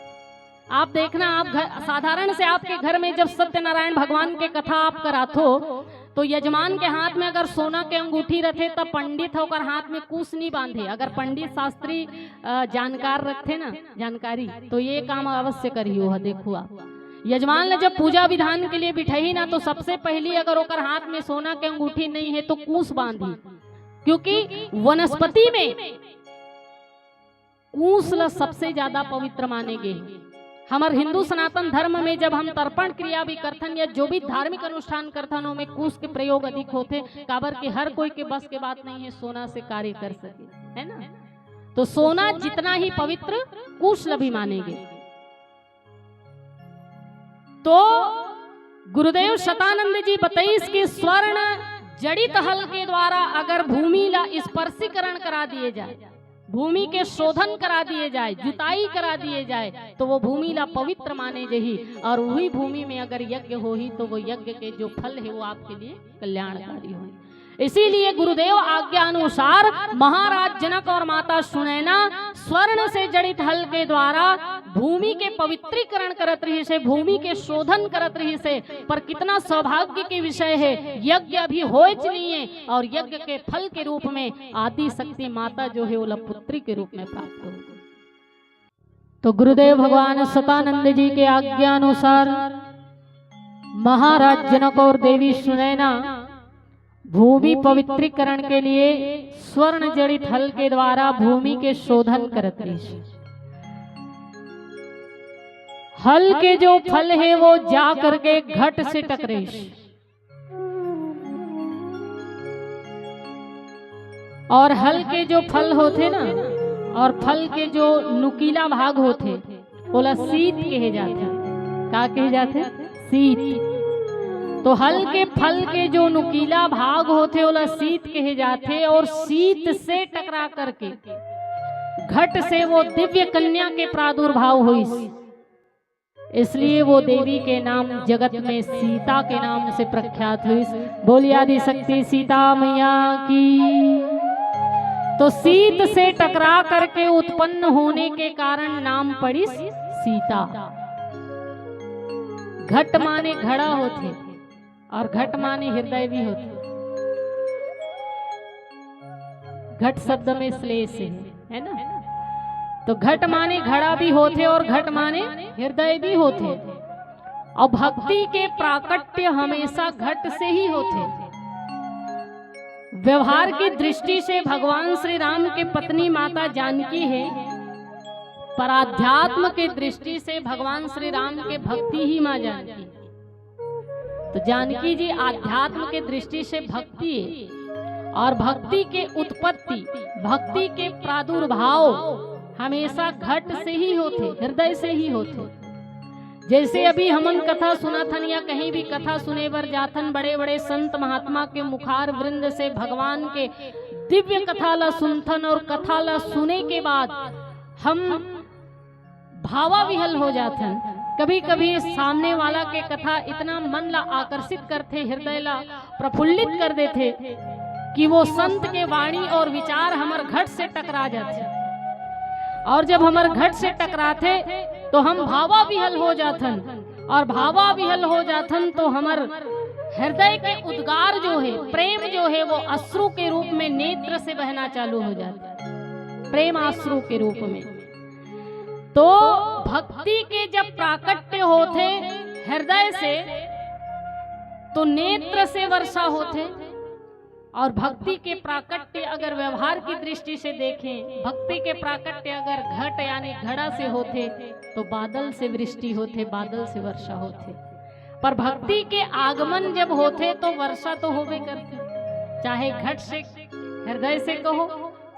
आप देखना, आप घर, साधारण से आपके घर में जब सत्यनारायण भगवान के कथा आप कराथो, तो यजमान के हाथ में अगर सोना के अंगूठी रथे, तब पंडित ह ओकर हाथ में कुश नहीं बांधे। अगर पंडित शास्त्री, अ, जानकार रखथे ना, जानकारी, तो ये काम अवश्य करियो ह। देखो आप, यजमान ने जब पूजा विधान के लिए बिठाही ना, तो सबसे पहली अगर ओकर हाथ में सोना के अंगूठी नहीं है, तो कुश बांधी, क्योंकि वनस्पति में कुश ला सबसे ज्यादा पवित्र माने गे। हमर हिंदू सनातन धर्म में जब हम तर्पण क्रिया भी करथन या जो भी धार्मिक अनुष्ठान करथन, ओमे कुश के प्रयोग अधिक होथे, काबर कि हर कोई के बस के बात नहीं है सोना से कार्य कर सके, है ना? तो सोना जितना ही पवित्र, कुश ला भी माने गे। तो गुरुदेव शतानंद जी बताइस कि स्वर्ण जड़ित हल के द्वारा अगर भूमि ला स्पर्शीकरण करा दिए जाए, भूमि के शोधन करा दिए जाए, जुताई करा दिए जाए, तो वो भूमि ला पवित्र माने जही, और वही भूमि में अगर यज्ञ होही, तो वो यज्ञ के जो फल है, वो आपके लिए कल्याणकारी होही। इसीलिए गुरुदेव आज्ञा अनुसार महाराज जनक और माता सुनैना स्वर्ण से जड़ित हल के द्वारा भूमि के पवित्रीकरण करत रहिसे, भूमि के शोधन करत रहिसे। पर कितना सौभाग्य के विषय है, यज्ञ अभी होएच नहीं है और यज्ञ के फल के रूप में आदि शक्ति माता जो है, ओला पुत्री के रूप में प्राप्त हो। तो गुरुदेव भगवान शतानंद जी के आज्ञा अनुसार महाराज जनक और देवी सुनैना भूमि पवित्रीकरण के लिए स्वर्ण जड़ित हल के द्वारा भूमि के शोधन करत रहिस। हल के जो फल है, वो जा करके घट से टकराइस। और हल के जो फल होथे ना, और फल के जो नुकीला भाग होथे, ओला सीत कहे जाथे। का कहे जाथे? सीत। तो हल के फल के जो नुकीला भाग होथे, ओला सीत कहे जाथे। और सीत से टकरा करके घट से वो दिव्य कन्या के प्रादुर्भाव होइस, इसलिए वो देवी के नाम जगत में सीता के नाम से प्रख्यात हुई। बोलिए आदि शक्ति सीता मैया की। तो सीत से टकरा करके उत्पन्न होने के कारण नाम पड़िस सीता। घट माने घड़ा होथे और घट माने हृदय भी होथे। घट शब्द में श्लेष है, है ना? तो घट माने घड़ा भी होथे और घट माने हृदय भी होथे। और भक्ति के प्राकट्य हमेशा घट से ही होथे। व्यवहार की दृष्टि से भगवान श्री राम के पत्नी माता जानकी है, पर आध्यात्म के दृष्टि से भगवान श्री राम के भक्ति ही माँ जानकी। तो जानकी जी आध्यात्म के दृष्टि से भक्ति है, और भक्ति के उत्पत्ति, भक्ति के प्रादुर्भाव हमेशा घट से ही होथे, हृदय से ही होथे। जैसे अभी हमन कथा सुनत हन या कहीं भी कथा सुने बर जाथन, बड़े-बड़े संत महात्मा के मुखार वृंद से भगवान के दिव्य कथा ला सुनथन और कथा ला सुने के बाद हम भावाविहल हो जाथन। कभी-कभी सामने वाला के कथा इतना मन ला आकर्षित करथे, हृदय ला प्रफुल्लित कर देथे, कि वो संत के वाणी और विचार हमर घट से टकरा जाथे, और जब हमर घट से टकराथे तो हम भावाविहल हो जाथन, और भावाविहल हो जाथन तो हमर हृदय के उद्गार जो हे, प्रेम जो हे, वो अश्रु के रूप में नेत्र से बहना चालू हो जाथे, प्रेम अश्रु के रूप में। तो भक्ति के जब प्राकट्य होथे हृदय से, तो नेत्र से वर्षा होथे, और भक्ति के प्राकट्य अगर व्यवहार की दृष्टि से देखें, भक्ति के प्राकट्य अगर घट यानी घड़ा से होथे, तो बादल से वृष्टि होथे, बादल से वर्षा होथे। पर भक्ति के आगमन जब होथे, तो वर्षा तो होबे करथे, चाहे घट से, हृदय से कहो,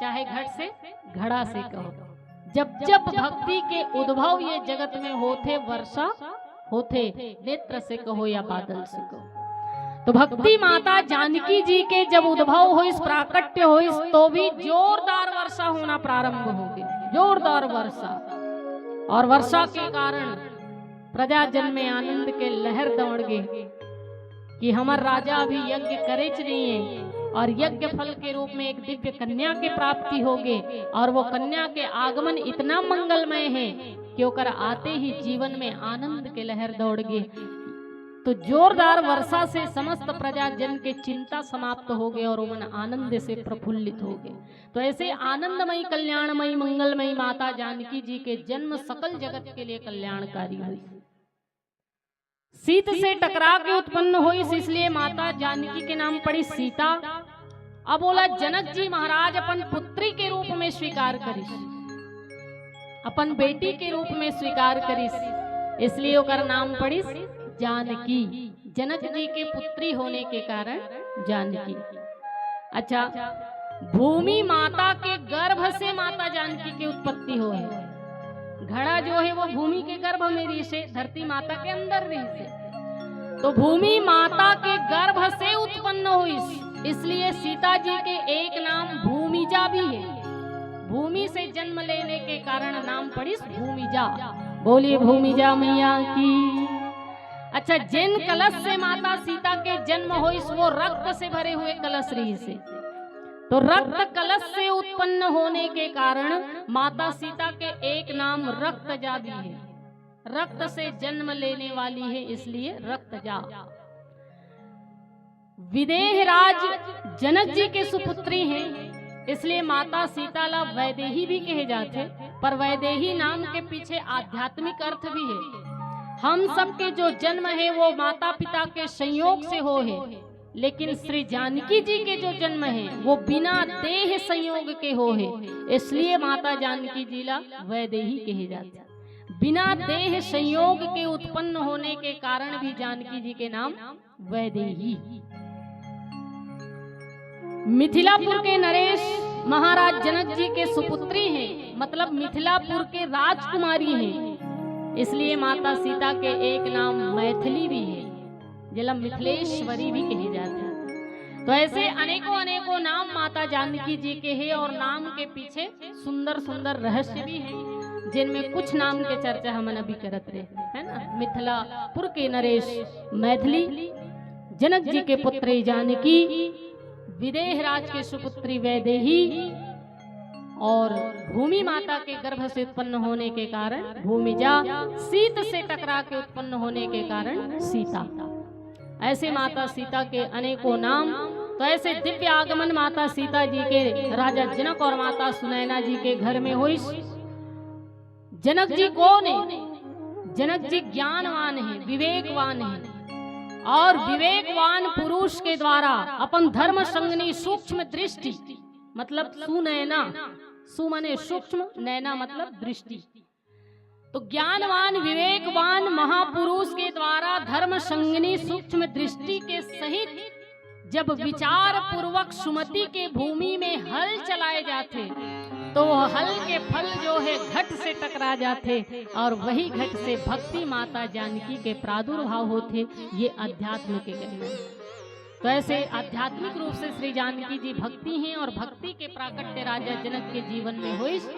चाहे घट से, घड़ा से कहो। जब जब भक्ति के उद्भव ये जगत में होथे, वर्षा होथे, नेत्र से कहो या बादल से कहो। तो भक्ति माता जानकी जी के जब उद्भव होइस, प्राकट्य होइस, तो भी जोरदार वर्षा होना प्रारंभ हो गई, जोरदार वर्षा। और वर्षा के कारण प्रजाजन में आनंद के लहर दौड़ गे कि हमर राजा अभी यज्ञ करेच नइ हे, और यज्ञ फल के रूप में एक दिव्य कन्या के प्राप्ति हो गे, और वो कन्या के आगमन इतना मंगलमय हे कि ओकर आते ही जीवन में आनंद के लहर दौड़ गे। तो जोरदार वर्षा से समस्त प्रजाजन के चिंता समाप्त हो गे और ओमन आनंद से प्रफुल्लित हो गे। तो ऐसे आनंदमयी, कल्याणमयी, मंगलमयी माता जानकी जी के जन्म सकल जगत के लिए कल्याणकारी हुई। सीत से टकरा के उत्पन्न होइस, इसलिए माता जानकी के नाम पड़िस सीता। अब ओला जनक जी महाराज अपन पुत्री के रूप में स्वीकार करिस, अपन बेटी के रूप में स्वीकार करिस, इसलिए ओकर नाम पड़िस जानकी। जनक जी के पुत्री होने के कारण जानकी। अच्छा, भूमि माता के गर्भ से माता जानकी के उत्पत्ति होय हे। घड़ा जो हे वो भूमि के गर्भ में रहिस हे, धरती माता के अंदर रहिस हे। तो भूमि माता के गर्भ से उत्पन्न होइस, इसलिए सीता जी के एक नाम भूमिजा भी हे। भूमि से जन्म लेने के कारण नाम पड़िस भूमिजा। बोलिए भूमिजा मैया की। अच्छा, जेन कलश से माता सीता के जन्म होइस, वो रक्त से भरे हुए कलश रहिस हे। तो रक्त कलश से उत्पन्न होने के कारण माता सीता के एक नाम रक्तजा भी हे। रक्त से जन्म लेने वाली हे, इसलिए रक्तजा। विदेह राज जनक जी के सुपुत्री हे, इसलिए माता सीता ला वैदेही भी कहे जाथे। पर वैदेही नाम के पीछे आध्यात्मिक अर्थ भी हे। हम सबके जो जन्म हे, वो माता पिता के संयोग से होय हे, लेकिन श्री जानकी जी के जो जन्म हे, वो बिना देह संयोग के होय हे, इसलिए माता जानकी जी ला वैदेही कहे जाथे। बिना देह संयोग के उत्पन्न होने के कारण भी जानकी जी के नाम वैदेही। मिथिलापुर के नरेश महाराज जनक जी के सुपुत्री हे, मतलब मिथिलापुर के राजकुमारी हे, इसलिए माता सीता के एक नाम मैथिली भी हे, जेला मिथिलेश्वरी भी कहे जाथे। तो ऐसे अनेकों अनेकों नाम माता जानकी जी के हे, और नाम के पीछे सुंदर सुंदर रहस्य भी हे, जिनमें कुछ नाम के चर्चा हमन अभी करत रहे, है ना। मिथिलापुर के नरेश मैथिली, जनक जी के पुत्री जानकी, विदेह राज के सुपुत्री वैदेही, और भूमि माता के गर्भ से उत्पन्न होने के कारण भूमिजा, सीत से टकरा के उत्पन्न होने के कारण सीता। ऐसे माता सीता के अनेकों नाम। तो ऐसे दिव्य आगमन माता सीता जी के राजा जनक और माता सुनैना जी के घर में होइस। जनक जी कौन हे? जनक जी ज्ञानवान हे, विवेकवान हे, और विवेकवान पुरुष के द्वारा अपन धर्म संगनी सूक्ष्म दृष्टि, मतलब सुनैना, सु माने सूक्ष्म, नैना मतलब दृष्टि। तो ज्ञानवान विवेकवान महापुरुष के द्वारा धर्म संगनी सूक्ष्म दृष्टि के सहित जब विचार पूर्वक सुमति के भूमि में हल चलाए जाथे, तो वो हल के फल जो हे घट से टकरा जाथे, और वही घट से भक्ति माता जानकी के प्रादुर्भाव होथे। ये अध्यात्म के कहना हे। तो ऐसे आध्यात्मिक रूप से श्री जानकी जी भक्ति हे, और भक्ति के प्राकट्य राजा जनक के जीवन में होइस।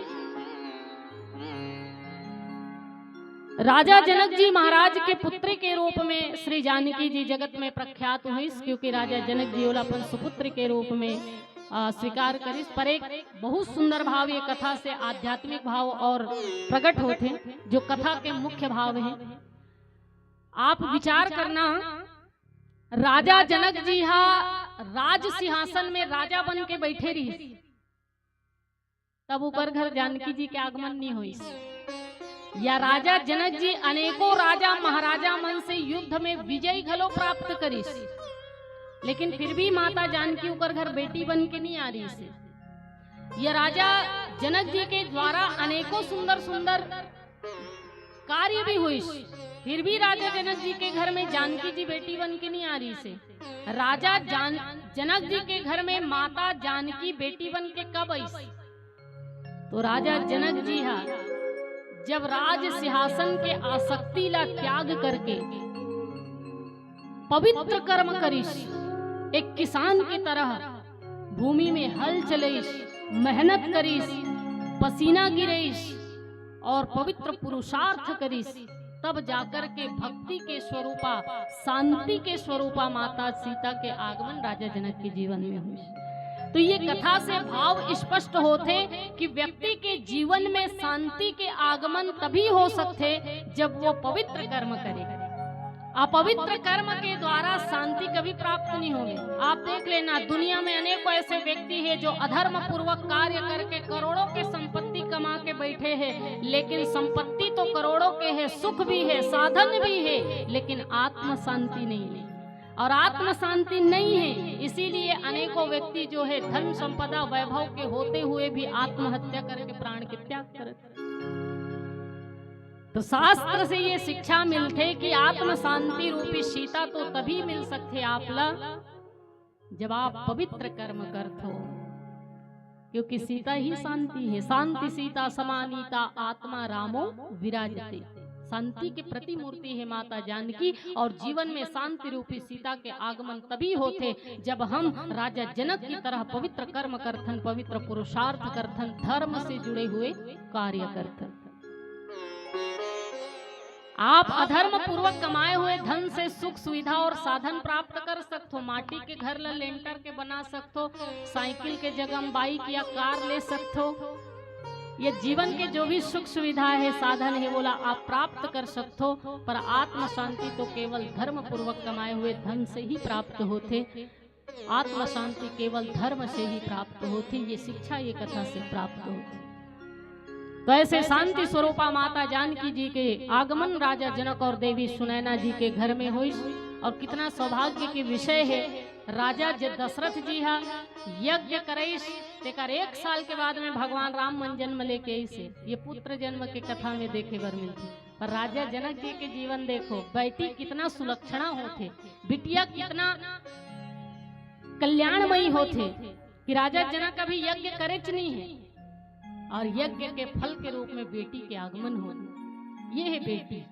राजा जनक जी महाराज के पुत्री के रूप में श्री जानकी जी जगत में प्रख्यात होइस, क्योंकि राजा जनक जी ओला अपन सुपुत्र के रूप में, अ, स्वीकार करिस। पर एक बहुत सुंदर भाव ये कथा से आध्यात्मिक भाव और प्रकट होथे, जो कथा के मुख्य भाव हे। आप विचार करना, राजा जनक जी हा राज सिंहासन में राजा बन के बैठे रहिस, तब ओकर घर जानकी जी के आगमन नहीं होइस। या राजा जनक जी अनेकों राजा महाराजा मन से युद्ध में विजय घलो प्राप्त करिस, लेकिन फिर भी माता जानकी ओकर घर बेटी बन के नहीं आ रहिस। या राजा जनक जी के द्वारा अनेकों सुंदर सुंदर कार्य भी होइस, फिर भी राजा जनक जी के घर में जानकी जी बेटी बन के नहीं आ रहिस। राजा जान-, जनक जी के घर में माता जानकी बेटी बन के कब आइस? तो राजा जनक जी हा जब राज सिंहासन के आसक्ति ला त्याग करके पवित्र कर्म करिस, एक किसान की तरह भूमि में हल चलइस, मेहनत करिस, पसीना गिरइस और पवित्र पुरुषार्थ करिस, तब जाकर के भक्ति के स्वरूपा, शांति के स्वरूपा माता सीता के आगमन राजा जनक के जीवन में होइस। तो ये कथा से भाव स्पष्ट होथे कि व्यक्ति के जीवन में शांति के आगमन तभी हो सकथे जब वो पवित्र कर्म करे। अपवित्र कर्म के द्वारा शांति कभी प्राप्त नहीं होगी। आप देख लेना, दुनिया में अनेकों ऐसे व्यक्ति हैं जो अधर्म पूर्वक कार्य करके करोड़ों की संपत्ति कमा के बैठे हैं, लेकिन संपत्ति तो करोड़ों के है, सुख भी है, साधन भी है, लेकिन आत्म शांति नहीं है। और आत्म शांति नहीं है, इसीलिए अनेकों व्यक्ति जो है धन संपदा वैभव के होते हुए भी आत्महत्या करके प्राण के त्याग करते। तो शास्त्र से ये शिक्षा मिलथे कि आत्म शांति रूपी सीता तो तभी मिल सकथे आप ला, जब आप पवित्र कर्म करथो, क्योंकि सीता ही शांति है। शांति सीता समानीता आत्मा रामो विराजते। शांति की प्रतिमूर्ति है माता जानकी, और जीवन में शांति रूपी सीता के आगमन तभी होथे, जब हम राजा जनक की तरह पवित्र कर्म करथन, पवित्र पुरुषार्थ करथन, धर्म से जुड़े हुए कार्य करथन। आप अधर्म पूर्वक कमाए हुए धन से सुख सुविधा और साधन प्राप्त कर सकथो। माटी के घर ला लेंटर के बना सकथो, साइकिल के जगह में बाइक या कार ले सकथो। ये जीवन के जो भी सुख सुविधा है, साधन है, वोला आप प्राप्त कर सकथो, पर आत्म शांति तो केवल धर्म पूर्वक कमाए हुए धन से ही प्राप्त होथे। आत्म शांति केवल धर्म से ही प्राप्त होथे। ये शिक्षा ये कथा से प्राप्त होथे। तो ऐसे शांति स्वरूपा माता जानकी जी के आगमन राजा जनक और देवी सुनैना जी के घर में होइस, और कितना सौभाग्य के विषय है। राजा ज-, दशरथ जी हा यज्ञ करइस, तेकर एक साल के बाद में भगवान राम मन जन्म लेके आइस हे। ये पुत्र जन्म के कथा में देखे बर मिलथे। पर राजा जनक जी के जीवन देखो, बेटी कितना सुलक्षणा होथे, बिटिया कितना कल्याणमयी होथे कि राजा जनक अभी यज्ञ करेच नहीं है और यज्ञ के फल के रूप में बेटी के आगमन हो। ये है बेटी।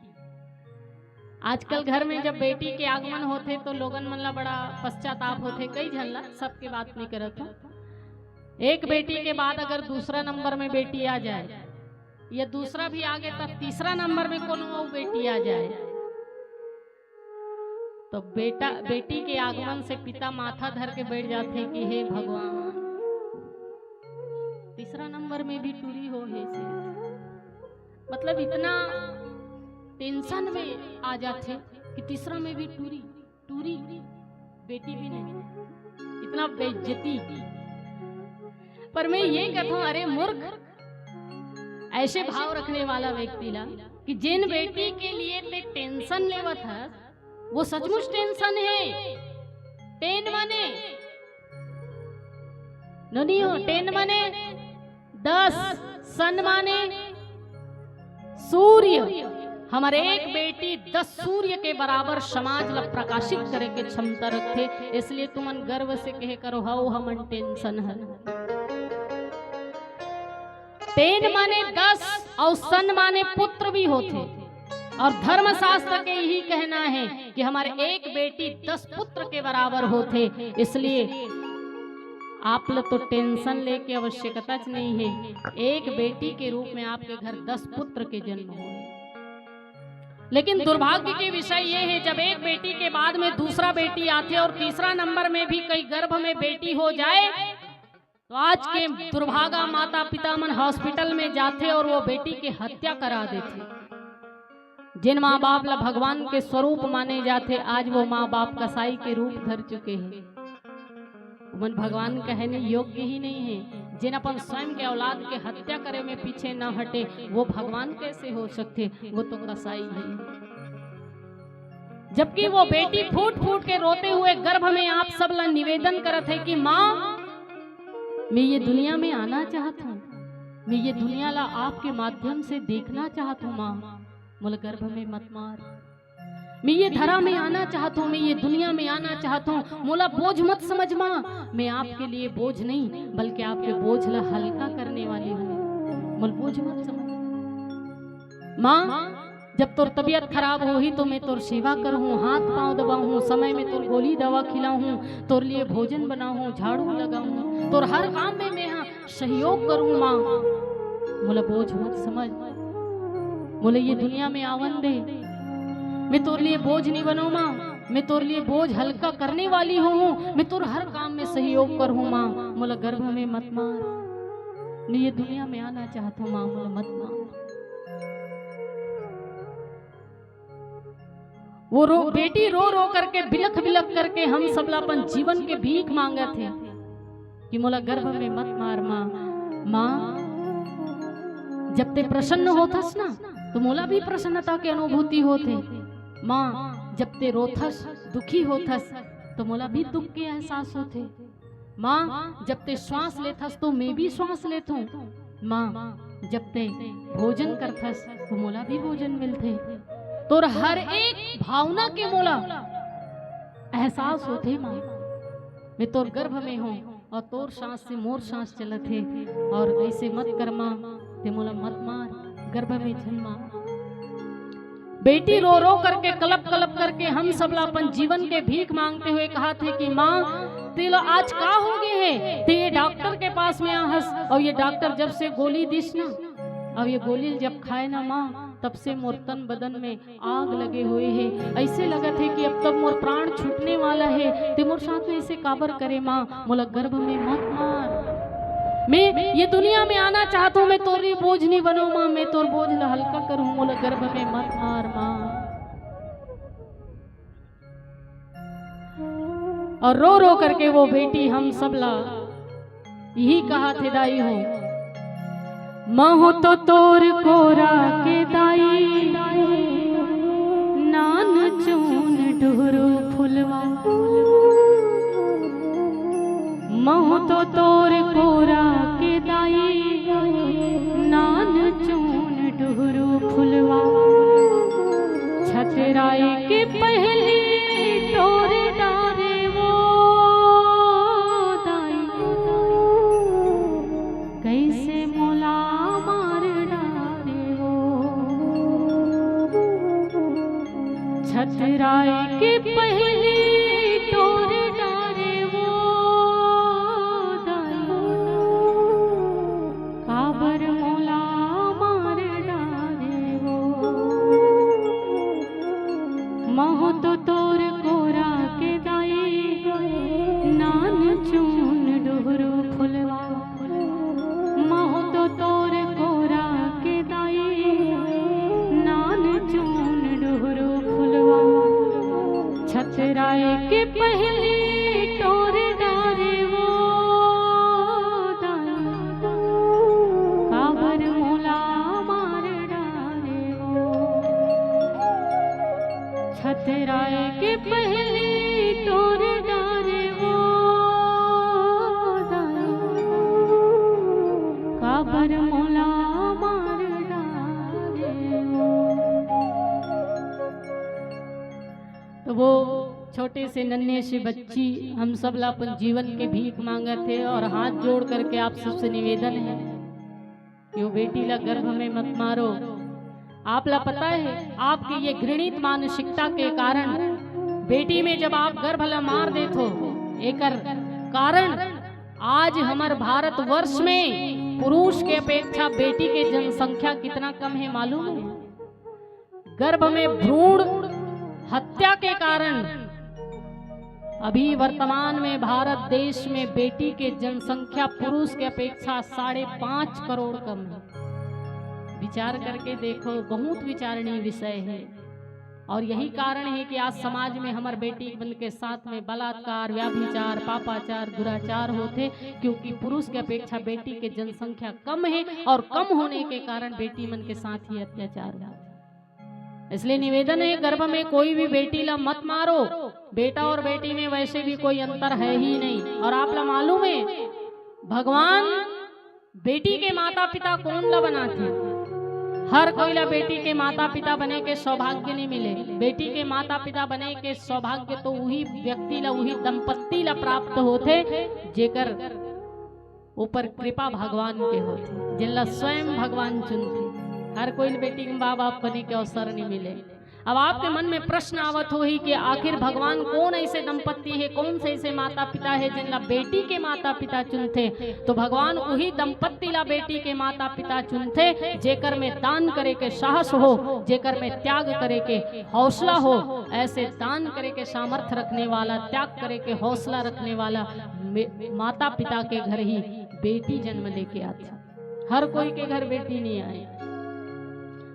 आजकल घर में जब बेटी के आगमन होथे तो लोगन मन ला बड़ा पश्चाताप होथे, कई झन ला, सबके बात नहीं करत हूँ। एक बेटी के बाद अगर दूसरा नंबर में बेटी आ जाए या दूसरा भी आगे, तब तीसरा नंबर में कोनो अउ बेटी आ जाए, तो बेटा, बेटी के आगमन से पिता माथा धर के बैठ जाथे कि हे भगवान, तीसरा नंबर में भी टूरी हो हे से। मतलब इतना टेंशन में आ जाथे कि तीसरा में भी टूरी, टूरी, बेटी भी नहीं, इतना बेइज्जती। पर मैं ये कहता हूँ, अरे मूर्ख, ऐसे भाव रखने वाला व्यक्ति ला कि जिन बेटी के लिए ते टेंशन लेवत हस, वो सचमुच टेंशन है। टेन माने नोनी हो, टेन माने दस, सन माने सूर्य। हमर एक बेटी दस सूर्य के बराबर समाज ला प्रकाशित करे के क्षमता रखथे, इसलिए तुमन गर्व से कहे करो, हव हमन टेंशन हन। टेन माने दस और सन माने पुत्र भी होथे। और धर्मशास्त्र के यही कहना है कि हमारे एक बेटी दस पुत्र के बराबर होथे, इसलिए आप लोग तो टेंशन लेके आवश्यकता च नहीं है। एक बेटी के रूप में आपके घर दस पुत्र के जन्म हुए। लेकिन दुर्भाग्य के विषय ये है, जब एक बेटी के बाद में दूसरा बेटी आथे और तीसरा नंबर में भी कहीं गर्भ में बेटी हो जाए, तो आज के दुर्भागा माता पिता मन हॉस्पिटल में जाथे और वो बेटी के हत्या करा देथे। जिन माँ बाप ला भगवान के स्वरूप माने जाथे, आज वो माँ बाप कसाई के रूप धर चुके हैं। उमन भगवान कहने योग्य ही नहीं है। जिन अपन स्वयं के औलाद के हत्या करे में पीछे न हटे, वो भगवान कैसे हो सकथे? वो तो कसाई है। जबकि वो बेटी फूट फूट के रोते हुए गर्भ में आप सब ला निवेदन करत है कि माँ, मैं ये दुनिया में आना चाहत हूँ, मैं ये दुनिया ला आपके माध्यम से देखना चाहत हूँ माँ, मोला गर्भ में मत मार। मैं ये धरा में आना चाहत हूँ, मैं ये दुनिया में आना चाहत हूँ, मोला बोझ मत समझ माँ। मैं आपके लिए बोझ नहीं, बल्कि आपके बोझ ला हल्का करने वाली हूँ, मोला बोझ मत समझ माँ। जब तोर तबीयत खराब होही तो मैं तोर सेवा करहूँ, हाथ पाँव दबाहूँ, समय में तोर गोली दवा खिलाहूँ, तोर लिए भोजन बनाहूँ, झाड़ू लगाहूँ, तोर हर काम में मैं हा सहयोग करहूँ माँ। मोला बोझ मत समझ, मोला ये दुनिया में आवन दे। मैं तोर लिए बोझ नहीं बनों माँ, मैं तोर लिए बोझ हल्का करने वाली हूँ, मैं तोर हर काम में सहयोग करहूँ माँ। मोला गर्भ में मत मार, मैं ये दुनिया में आना चाहत हूँ माँ, मोला मत मार। वो रो, बेटी रो रो करके, बिलख बिलख करके हम सब ला अपन जीवन के भीख मांगत हे कि मोला गर्भ में मत मार माँ। माँ, जब ते प्रसन्न होथस ना, तो मोला भी प्रसन्नता के अनुभूति होथे। माँ, जब ते रोथस, दुखी होथस, तो मोला भी दुख के एहसास होथे। माँ, जब ते श्वास लेथस तो मैं भी श्वास लेथूं। माँ, जब ते भोजन करथस तो मोला भी भोजन मिलथे। तोर हर एक भावना के मोला एहसास होथे माँ। मैं तोर गर्भ में हूँ और तोर सांस से मोर सांस चलत हे, और ऐसे मत कर माँ, ते मोला मत मार, गर्भ में झन मार। बेटी रो रो करके, कलप कलप करके हम सबला अपन जीवन के भीख मांगते हुए कहाथे कि माँ, तेला आज का हो गे हे? ते ये डॉक्टर के पास में आहस, और ये डॉक्टर जब से गोली दिस ना, अब ये गोली जब खाए ना माँ, तब से मोर तन बदन में आग लगे हुए हे। ऐसे लगत हे कि अब तब मोर प्राण छूटने वाला हे। ते मोर साथ में ऐसे काबर करे माँ? मोला गर्भ में मत मार। मैं ये दुनिया में आना चाहत हूँ, मैं तोर लिए बोझ नहीं बनों माँ, मैं तोर बोझ ला हल्का करूँ, मोला गर्भ में मत मार माँ। और रो रो करके वो बेटी हम सब ला यही कहाथे दाई हो, महूँ तो तोर कोरा के दाई, नान चून डुहरू फुलवा। महूँ तो तोर कोरा के दाई, नान चून डुहरू फुलवा। छतराए के पहली टोर डारे वो दाई, कैसे मोला मार डारे वो। छतराए के पहली टोर डारे वो दाई, काबर मोला मार डारे वो। महूँ तो तोर कोरा के दाई, नान चून डुहरू फुलवा। महूँ तो तोर कोरा के दाई, नान चून डुहरू फुलवा। छतराए के पहली टोर डारे वो दाई, काबर मोला मार डारे वो। छतराए के पहली टोर डारे वो दाई, काबर मोला मार डारे वो। तो वो छोटे से नन्हे से बच्ची हम सब ला अपन जीवन के भीख मांगत हे, और हाथ जोड़ करके आप सबसे निवेदन है कि वो बेटी ला गर्भ में मत मारो। आप ला पता है, आपके ये घृणित मानसिकता के कारण बेटी में जब आप गर्भ ला मार देत हो, एकर कारण आज हमर भारतवर्ष में पुरुष के अपेक्षा बेटी के जनसंख्या कितना कम है मालूम है? गर्भ में भ्रूण हत्या के कारण अभी वर्तमान में भारत देश में बेटी के जनसंख्या पुरुष के अपेक्षा साढ़े पाँच करोड़ कम है। विचार करके देखो, बहुत विचारणीय विषय है। और यही कारण है कि आज समाज में हमर बेटी मन के साथ में बलात्कार, व्याभिचार, पापाचार, दुराचार होथे, क्योंकि पुरुष के अपेक्षा बेटी के जनसंख्या कम है और कम होने के कारण बेटी मन के साथ ही अत्याचार होथे। इसलिए निवेदन है, गर्भ में कोई भी बेटी ला मत मारो। बेटा और बेटी में वैसे भी कोई अंतर है ही नहीं। और आप ला मालूम है, भगवान बेटी के माता पिता कोन ला बनाथे? हर कोई ला बेटी के माता पिता बने के सौभाग्य नहीं मिले। बेटी के माता पिता बने के सौभाग्य तो उही व्यक्ति ला, उही दंपत्ति ला प्राप्त होथे, जेकर ऊपर कृपा भगवान के होथे, जेन ला स्वयं भगवान चुनथे। हर कोई ल बेटी के माँ बाप बने के अवसर नहीं मिले। अब आपके मन में प्रश्न आवत होही कि आखिर भगवान कोन ऐसे दंपत्ति है, कोन से ऐसे माता पिता है, जेन ला बेटी के माता पिता चुनथे? तो भगवान उही दंपत्ति ला बेटी के माता पिता चुनथे, जेकर में दान करे के साहस हो, जेकर में त्याग करे के हौसला हो। ऐसे दान करे के सामर्थ्य रखने वाला, त्याग करे के हौसला रखने वाला मे-, माता पिता के घर ही बेटी जन्म लेके आथे। हर कोई के घर बेटी नहीं आए।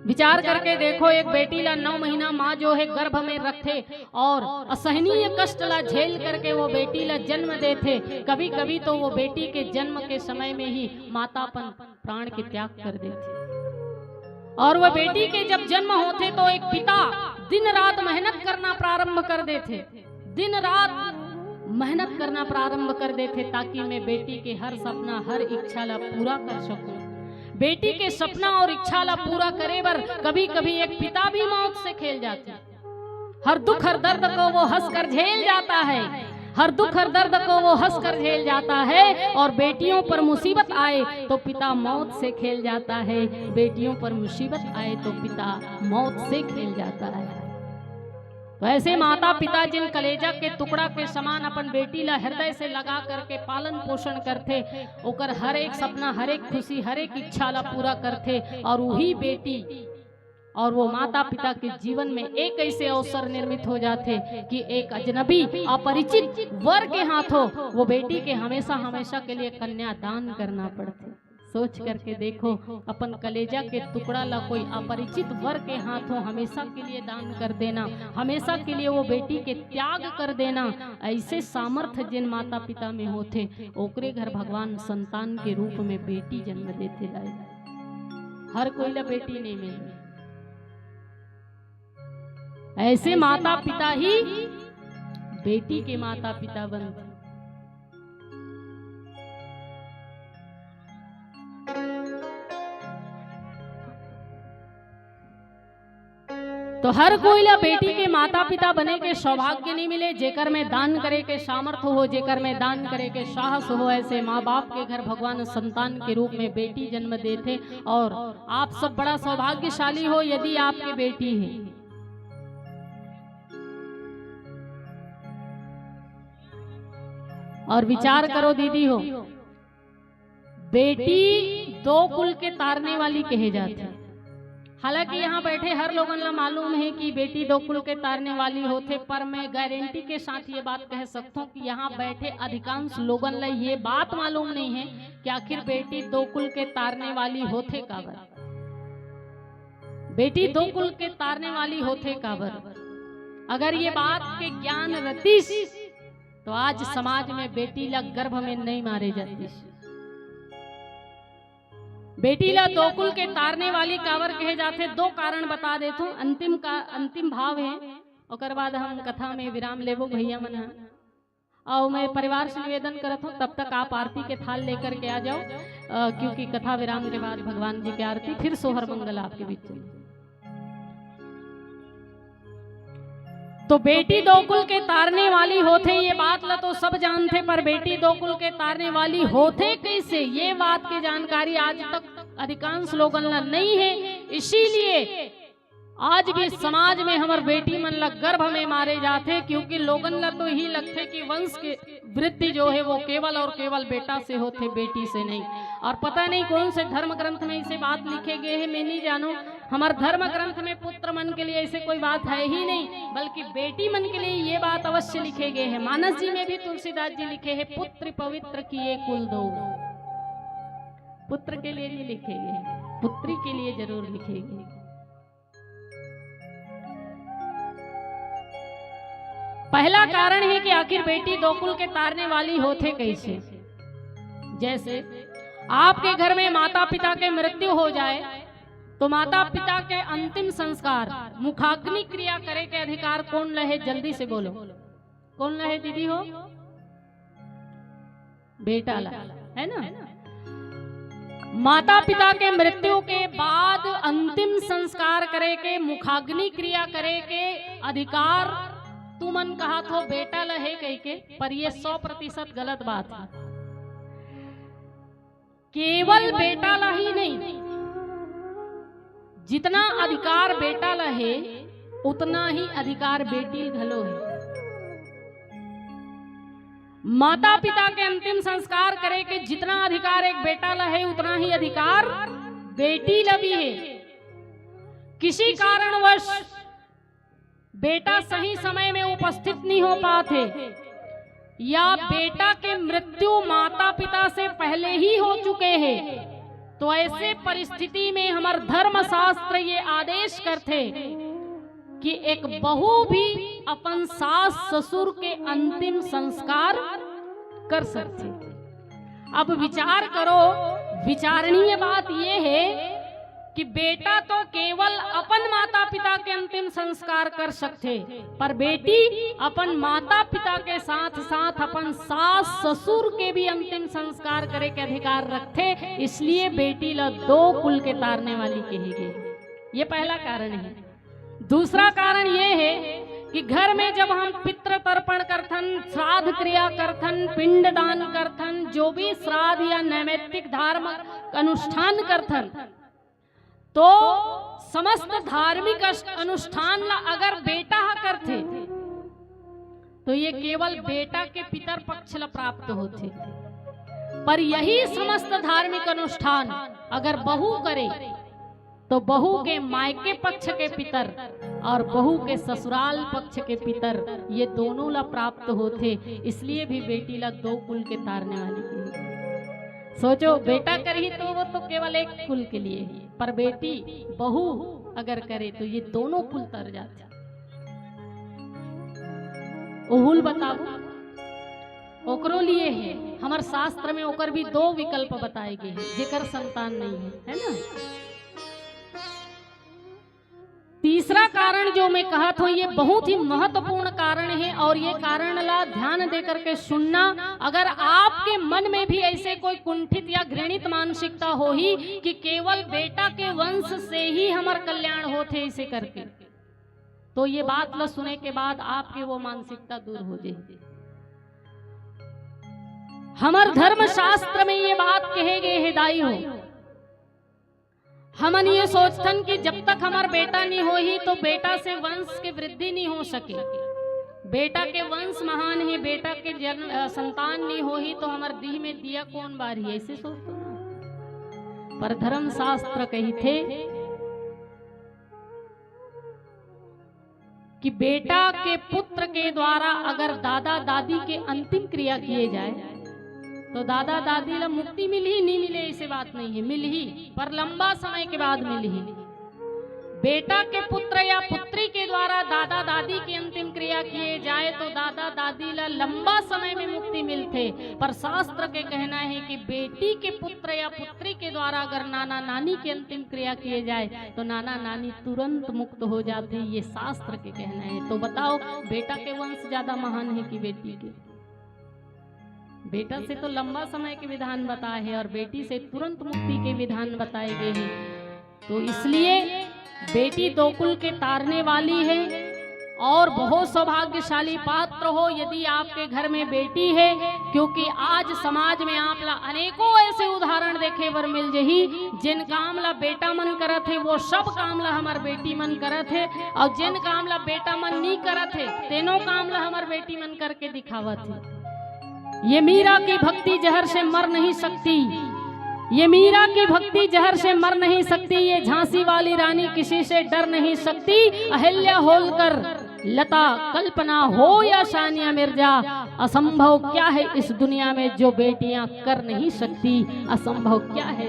विचार करके देखो, एक बेटी ला नौ महीना माँ जो है गर्भ में रखथे और असहनीय कष्ट ला झेल करके वो बेटी ला जन्म देथे। कभी कभी तो वो बेटी के जन्म के समय में ही माता अपन प्राण के त्याग कर देथे। और वो बेटी के जब जन्म होथे तो एक पिता दिन रात मेहनत करना प्रारंभ कर देथे, दिन रात मेहनत करना प्रारंभ कर देथे, ताकि मैं बेटी के हर सपना, हर इच्छा ला पूरा कर सकूं। बेटी के सपना और इच्छा ला पूरा करे बर कभी कभी एक पिता भी मौत से खेल जाथे। हर दुख हर दर्द को वो हंसकर झेल जाता है, हर दुख हर दर्द को वो हंसकर झेल जाता है। और बेटियों पर मुसीबत आए तो पिता मौत से खेल जाता है, बेटियों पर मुसीबत आए तो पिता मौत से खेल जाता है। तो ऐसे माता पिता जिन कलेजा के टुकड़ा के समान अपन बेटी ला हृदय से लगा करके पालन पोषण करथे, ओकर हर एक सपना, हर एक खुशी, हर एक इच्छा ला पूरा करथे, और वही बेटी और वो माता पिता के जीवन में एक ऐसे अवसर निर्मित हो जाथे कि एक अजनबी, अपरिचित वर के हाथों वो बेटी के हमेशा हमेशा के लिए कन्यादान करना पड़थे। सोच करके देखो, अपन कलेजा के टुकड़ा ला कोई अपरिचित वर के हाथों हमेशा के लिए दान कर देना, हमेशा के लिए वो बेटी के त्याग कर देना, ऐसे सामर्थ्य जिन माता पिता में होथे, ओकरे घर भगवान संतान के रूप में बेटी जन्म देथे दाई। हर कोई ला बेटी नहीं मिले। ऐसे माता पिता ही बेटी के माता पिता बनथे। तो हर कोई ला बेटी के माता पिता बने के सौभाग्य नहीं मिले। जेकर में दान करे के सामर्थ्य हो, जेकर में दान करे के साहस हो, ऐसे माँ बाप के घर भगवान संतान के रूप में बेटी जन्म देथे। और आप सब बड़ा सौभाग्यशाली हो यदि आपके बेटी है। और विचार करो दीदी हो, बेटी दो कुल के तारने वाली कहे जाथे। हालांकि यहाँ बैठे हर लोगन ला मालूम है कि बेटी दो कुल के तारने वाली होथे, पर मैं गारंटी के साथ ये बात कह सकता हूँ कि यहाँ बैठे अधिकांश लोगन ला ये बात मालूम नहीं है कि आखिर बेटी दो कुल के तारने वाली होथे काबर। बेटी दो कुल के तारने वाली होथे काबर। अगर ये बात के ज्ञान रतिस तो आज समाज में बेटी ला गर्भ में नहीं मारे जातिस। बेटी ला दो कुल के तारने वाली काबर कहे जाथे, दो कारण बता देथों। अंतिम का, अंतिम भाव है, ओकर बाद हम कथा में विराम लेबो भैया मन ह। और मैं परिवार से निवेदन करत हूँ, तब तक आप आरती के थाल लेकर के आ जाओ, अ, क्योंकि कथा विराम के बाद भगवान जी की आरती, फिर सोहर मंगल आपके बीच में। तो बेटी दो कुल के तारने वाली होथे, ये बात ला तो सब जानथे, पर बेटी दो कुल के तारने वाली होथे कैसे, ये बात की जानकारी आज तक अधिकांश लोगन ला नहीं है। इसीलिए आज भी समाज में हमर बेटी मन ला गर्भ में मारे जाथे, क्योंकि लोगन ला तो यही लगथे कि वंश के वृद्धि जो है वो केवल और केवल बेटा से होथे, बेटी से नहीं। और पता नहीं कौन से धर्म ग्रंथ में इसे बात लिखे गए है, मैं नहीं जानू। हमर धर्म ग्रंथ में पुत्र मन के लिए ऐसे कोई बात है ही नहीं, बल्कि बेटी मन के लिए ये बात अवश्य लिखे गए है। मानस जी में भी तुलसीदास जी लिखे है, "पुत्र पवित्र किए कुल दो।" पुत्र के लिए नहीं लिखे गए, पुत्री के लिए जरूर लिखे गए। पहला कारण है कि आखिर बेटी दो कुल के तारने वाली होथे कैसे। जैसे आपके घर में माता पिता के मृत्यु हो जाए, तो माता पिता के अंतिम संस्कार, मुखाग्नि क्रिया करे के अधिकार कौन लहे? जल्दी से बोलो, कौन लहे दीदी हो? बेटा ला, है ना? माता पिता के मृत्यु के बाद अंतिम संस्कार करे के, मुखाग्नि क्रिया करे के अधिकार तुमन कहत हो बेटा ला हे कहिके, पर ये सौ प्रतिशत गलत बात है। केवल बेटा ला ही नहीं, जितना अधिकार बेटा ला हे, उतना ही अधिकार बेटी घलो हे। माता पिता के अंतिम संस्कार करे के जितना अधिकार एक बेटा ला हे, उतना ही अधिकार बेटी ला भी हे। किसी कारणवश बेटा सही समय में उपस्थित नहीं हो पात हे, या बेटा के मृत्यु माता पिता से पहले ही हो चुके हे, तो ऐसे परिस्थिति में हमर धर्मशास्त्र ये आदेश करथे कि एक बहू भी अपन सास ससुर के अंतिम संस्कार कर सकथे। अब विचार करो, विचारणीय बात ये हे कि बेटा तो केवल अपन माता पिता के अंतिम संस्कार कर सकथे, पर बेटी अपन माता पिता के साथ साथ अपन सास ससुर के भी अंतिम संस्कार करे के अधिकार रखथे। इसलिए बेटी ला दो कुल के तारने वाली कही गई। ये पहला कारण है। दूसरा कारण ये है कि घर में जब हम पितृ तर्पण करथन, श्राद्ध क्रिया करथन, पिंड दान करथन, जो भी श्राद्ध या नैमित्तिक धार्मिक अनुष्ठान करथन, तो समस्त धार्मिक अस-, अनुष्ठान ला अगर बेटा ह करथे, तो ये केवल बेटा के पितर पक्ष ला प्राप्त होथे। पर यही समस्त धार्मिक अनुष्ठान अगर बहू करे, तो बहू के मायके पक्ष के पितर और बहू के ससुराल पक्ष के पितर, ये दोनों ला प्राप्त होथे। इसलिए भी बेटी ला दो कुल के तारने वाली कही। सोचो, बेटा करही तो वो तो केवल एक कुल के लिए ही, पर बेटी, बहू अगर करे तो ये दोनों कुल तर जाथे। ओहू ल बताबो, ओकरो लिए हे। हमर शास्त्र में ओकर भी दो विकल्प बताए गए हैं, जेकर संतान नहीं है, है ना? तीसरा कारण जो मैं कहत हूँ, ये बहुत ही महत्वपूर्ण कारण है और ये कारण ला ध्यान दे करके सुनना। अगर आपके मन में भी ऐसे कोई कुंठित या घृणित मानसिकता होही कि केवल बेटा के वंश से ही हमर कल्याण होथे, ऐसे करके, तो ये बात ला सुने के बाद आपके वो मानसिकता दूर हो जाए। हमर धर्म शास्त्र में ये बात कहे गए हे, दाई हो, हमन ये सोचथन कि जब तक हमर बेटा नहीं होही तो बेटा से वंश के वृद्धि नहीं हो सके। बेटा के वंश महान है, बेटा के जन्म, अ, संतान नहीं होही तो हमर दीह में दिया कौन बारही, ऐसे सोचथन ना। पर धर्म शास्त्र कहिथे कि बेटा के पुत्र के द्वारा अगर दादा दादी के अंतिम क्रिया किए जाए तो दादा दादी ला मुक्ति मिलही, नहीं मिले, ऐसे बात नहीं है, मिलही, पर लंबा समय के बाद मिलही। बेटा के पुत्र या पुत्री के द्वारा दादा दादी की अंतिम क्रिया किए जाए तो दादा दादी ला लंबा समय में मुक्ति मिलथे, पर शास्त्र के कहना है कि बेटी के पुत्र या पुत्री के द्वारा अगर नाना नानी की अंतिम क्रिया किए जाए तो नाना नानी तुरंत मुक्त हो जाथे, ये शास्त्र के कहना है। तो बताओ, बेटा के वंश ज्यादा महान है कि बेटी के? बेटा से तो लंबा समय के विधान बताए हे और बेटी से तुरंत मुक्ति के विधान बताए गए हैं। तो इसलिए बेटी दो कुल के तारने वाली है और बहुत सौभाग्यशाली पात्र हो यदि आपके घर में बेटी है, क्योंकि आज समाज में आप ला अनेकों ऐसे उदाहरण देखे बर मिल जही, जिन काम ला बेटा मन करत हे, वो सब काम ला हमर बेटी मन करत हे, और जिन काम ला बेटा मन नी करत हे, तेनो काम ला हमर बेटी मन करके दिखावत हे। ये मीरा की भक्ति जहर से मर नहीं सकती, ये मीरा की भक्ति जहर से मर नहीं सकती, ये झांसी वाली रानी किसी से डर नहीं सकती। अहिल्या होलकर, लता, कल्पना हो या सानिया मिर्जा, असंभव क्या है इस दुनिया में जो बेटियां कर नहीं सकती, असंभव क्या है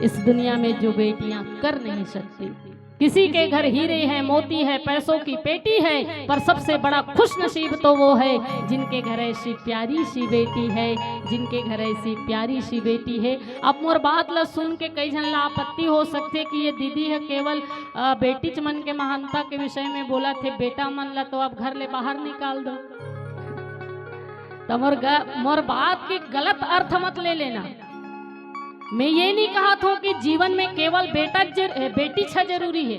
इस दुनिया में जो बेटियां कर नहीं सकती। किसी के घर हीरे हैं, मोती है, पैसों की पेटी है, पर सबसे बड़ा खुशनसीब तो वो है जिनके घर ऐसी प्यारी सी बेटी है, जिनके घर ऐसी प्यारी सी बेटी है। अब मोर बात ला सुन के कई झन ला आपत्ति हो सकथे कि ये दीदी ह केवल, अ, बेटीच मन के महानता के विषय में बोलत हे, बेटा मन ला तो अब घर ले बाहर निकाल दो। तो मोर ग-, मोर बात के गलत अर्थ मत ले लेना। मैं ये नहीं कहत हूं कि जीवन में केवल बेटा जर-, ए, बेटीच ह जरूरी है।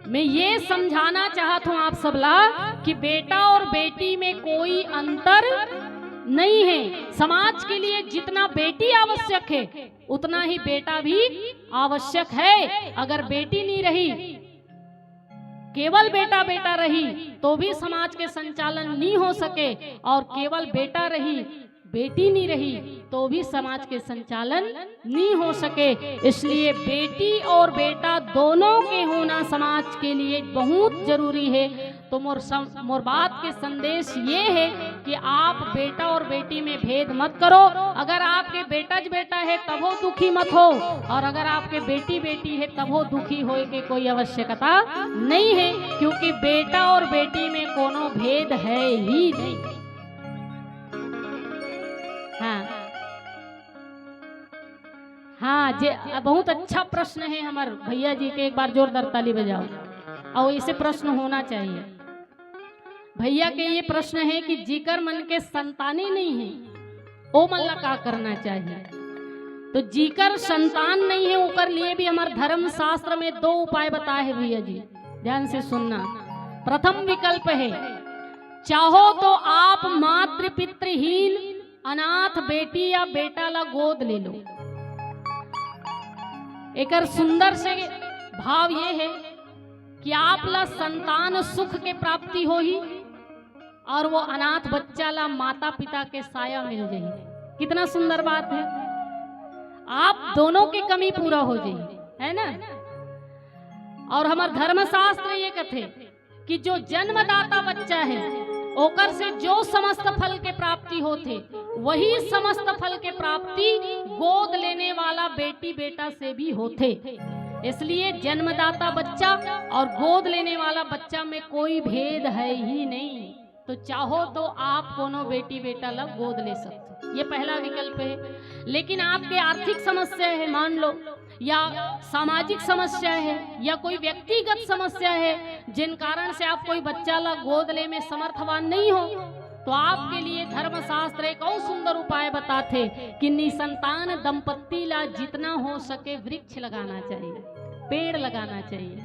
मैं ये समझाना चाहत हूं आप सबला कि बेटा और बेटी में कोई अंतर नहीं है। समाज के लिए जितना बेटी आवश्यक है, उतना ही बेटा भी आवश्यक है। अगर बेटी नहीं रही, केवल बेटा बेटा रही, तो भी समाज के संचालन नहीं हो सके, और केवल बेटा रही, बेटी नहीं रही, तो भी समाज के संचालन नहीं हो सके। इसलिए बेटी और बेटा दोनों के होना समाज के लिए बहुत जरूरी है। तो मोर सम-, मोर बात के संदेश ये है कि आप बेटा और बेटी में भेद मत करो। अगर आपके बेटा ज बेटा है, तभो दुखी मत हो, और अगर आपके बेटी बेटी है, तभो दुखी होए के कोई आवश्यकता नहीं है, क्योंकि बेटा और बेटी में कोनो भेद है ही नहीं। हाँ, हाँ, जे बहुत अच्छा प्रश्न है हमर भैया जी के, एक बार जोरदार ताली बजाओ। और ऐसे प्रश्न होना चाहिए। भैया के ये प्रश्न है कि जिकर मन के संताने नहीं है, ओ मन ला का करना चाहिए? तो जिकर संतान नहीं है, ओकर लिए भी हमर धर्म शास्त्र में दो उपाय बताए हैं भैया जी, ध्यान से सुनना। प्रथम विकल्प है, चाहो तो आप मातृ पितृहीन अनाथ बेटी या बेटा ला गोद ले लो। एकर सुंदर से भाव ये है कि आप ला संतान सुख के प्राप्ति होही और वो अनाथ बच्चा ला माता पिता के साया मिल जाही। कितना सुंदर बात है, आप दोनों के कमी पूरा हो जाही, है ना? और हमर धर्मशास्त्र ये कथे कि जो जन्मदाता बच्चा है, ओकर से जो समस्त फल के प्राप्ति होथे, वही समस्त फल के प्राप्ति गोद लेने वाला बेटी बेटा से भी होथे। इसलिए जन्मदाता बच्चा और गोद लेने वाला बच्चा में कोई भेद है ही नहीं। तो चाहो तो आप कोनो बेटी बेटा ला गोद ले सकते हो, ये पहला विकल्प है। लेकिन आपके आर्थिक समस्या है, मान लो, या सामाजिक समस्या है, या कोई व्यक्तिगत समस्या है, जिन कारण से आप कोई बच्चा ला गोद ले में समर्थवान नहीं हो, तो आपके लिए धर्मशास्त्र एक और सुंदर उपाय बताथे कि निसंतान दंपत्ति ला जितना हो सके वृक्ष लगाना चाहिए, पेड़ लगाना चाहिए।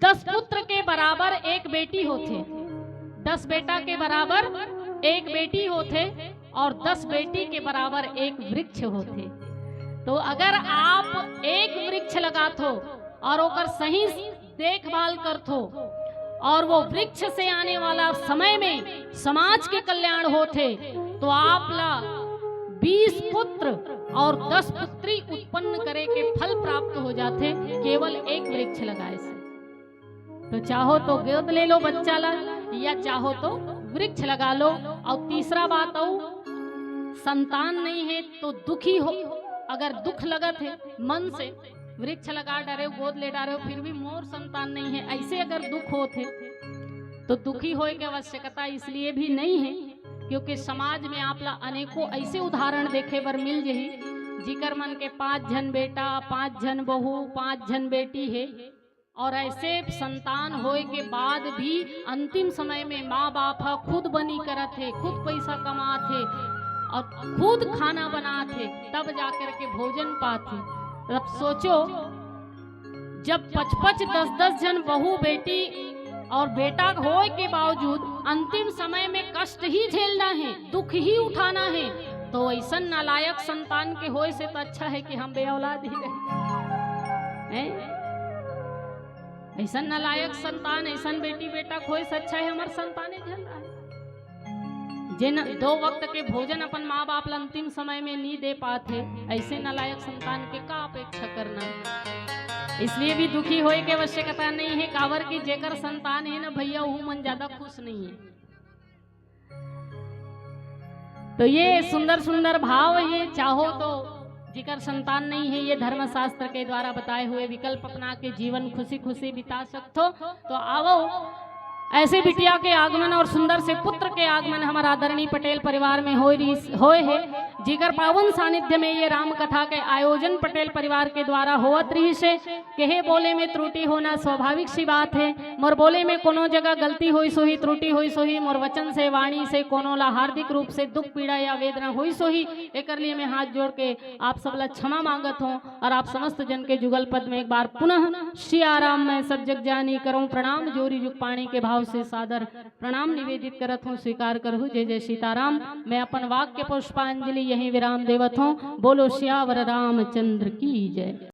दस पुत्र के बराबर एक बेटी होथे, दस बेटा के बराबर एक बेटी होथे, और दस बेटी के बराबर एक वृक्ष होथे। तो अगर आप एक वृक्ष लगाथो और ओकर सही देखभाल करथो और वो वृक्ष से आने वाला समय में समाज के कल्याण होथे, तो आप ला बीस पुत्र और दस पुत्री उत्पन्न करे के फल प्राप्त हो जाथे केवल एक वृक्ष लगाए से। तो चाहो तो गोद ले लो बच्चा ला, या चाहो तो वृक्ष लगा लो। और तीसरा बात, और संतान नहीं है तो दुखी हो, अगर दुख लगत है मन से, वृक्ष लगा डारे हो, गोद ले डारे हो, फिर भी मोर संतान नहीं है, ऐसे अगर दुख होत है, तो दुखी होए के आवश्यकता इसलिए भी नहीं है, क्योंकि समाज में आप ला अनेकों ऐसे उदाहरण देखे बर मिल जही, जिकर मन के पांच झन बेटा, पांच झन बहू, पांच झन बेटी है, और ऐसे संतान होए के बाद भी अंतिम समय में माँ बाप ह खुद बनी करत हे, खुद पैसा कमात हे और खुद खाना बनात हे, तब जाकर के भोजन पात हे। अब सोचो, जब पच पच दस दस झन बहू बेटी और बेटा होए के बावजूद अंतिम समय में कष्ट ही झेलना है, दुख ही उठाना है, तो ऐसन नालायक संतान के होए से तो अच्छा है कि हम बेऔलाद ही रहे, हैं? ऐसन नालायक संतान, ऐसन बेटी बेटा होए से अच्छा है हमर संताने झन रहे। जेन दो वक्त के भोजन अपन माँ बाप ला अंतिम समय में नी दे पात हे, ऐसे नालायक संतान के का अपेक्षा करना? इसलिए भी दुखी होए के आवश्यकता नहीं है, काबर कि जेकर संतान है ना भैया, वो मन ज्यादा खुश नहीं है। तो ये सुंदर सुंदर भाव, ये चाहो तो जेकर संतान नहीं है, ये धर्मशास्त्र के द्वारा बताए हुए विकल्प अपना के जीवन खुशी खुशी बिता सकथो। तो आवो, ऐसे बिटिया के आगमन और सुंदर से पुत्र के आगमन हमर आदरणीय पटेल परिवार में होए रहिस, होए हे, जेकर पावन सानिध्य में ये राम कथा के आयोजन पटेल परिवार के द्वारा होवत रहिस हे। कहे बोले में त्रुटि होना स्वाभाविक सी बात है। मोर बोले में कोनो जगह गलती होइस होही, त्रुटि होइस होही, मोर वचन से, वाणी से कोनो ला हार्दिक रूप से दुख, पीड़ा या वेदना होइस होही, एकर लिए मैं हाथ जोड़ के आप सब ला क्षमा मांगत हूँ और आप समस्त जन के जुगल पद में एक बार पुनः सिया राम मैं सब जग जानी करूँ प्रणाम, जोरी जुग पाणी के भाव से सादर प्रणाम निवेदित करत हूँ, स्वीकार करहु। जय जय सीताराम। मैं अपन वाक्य पुष्पांजलि यहीं विराम देवत हूँ। बोलो सियावर रामचंद्र की जय।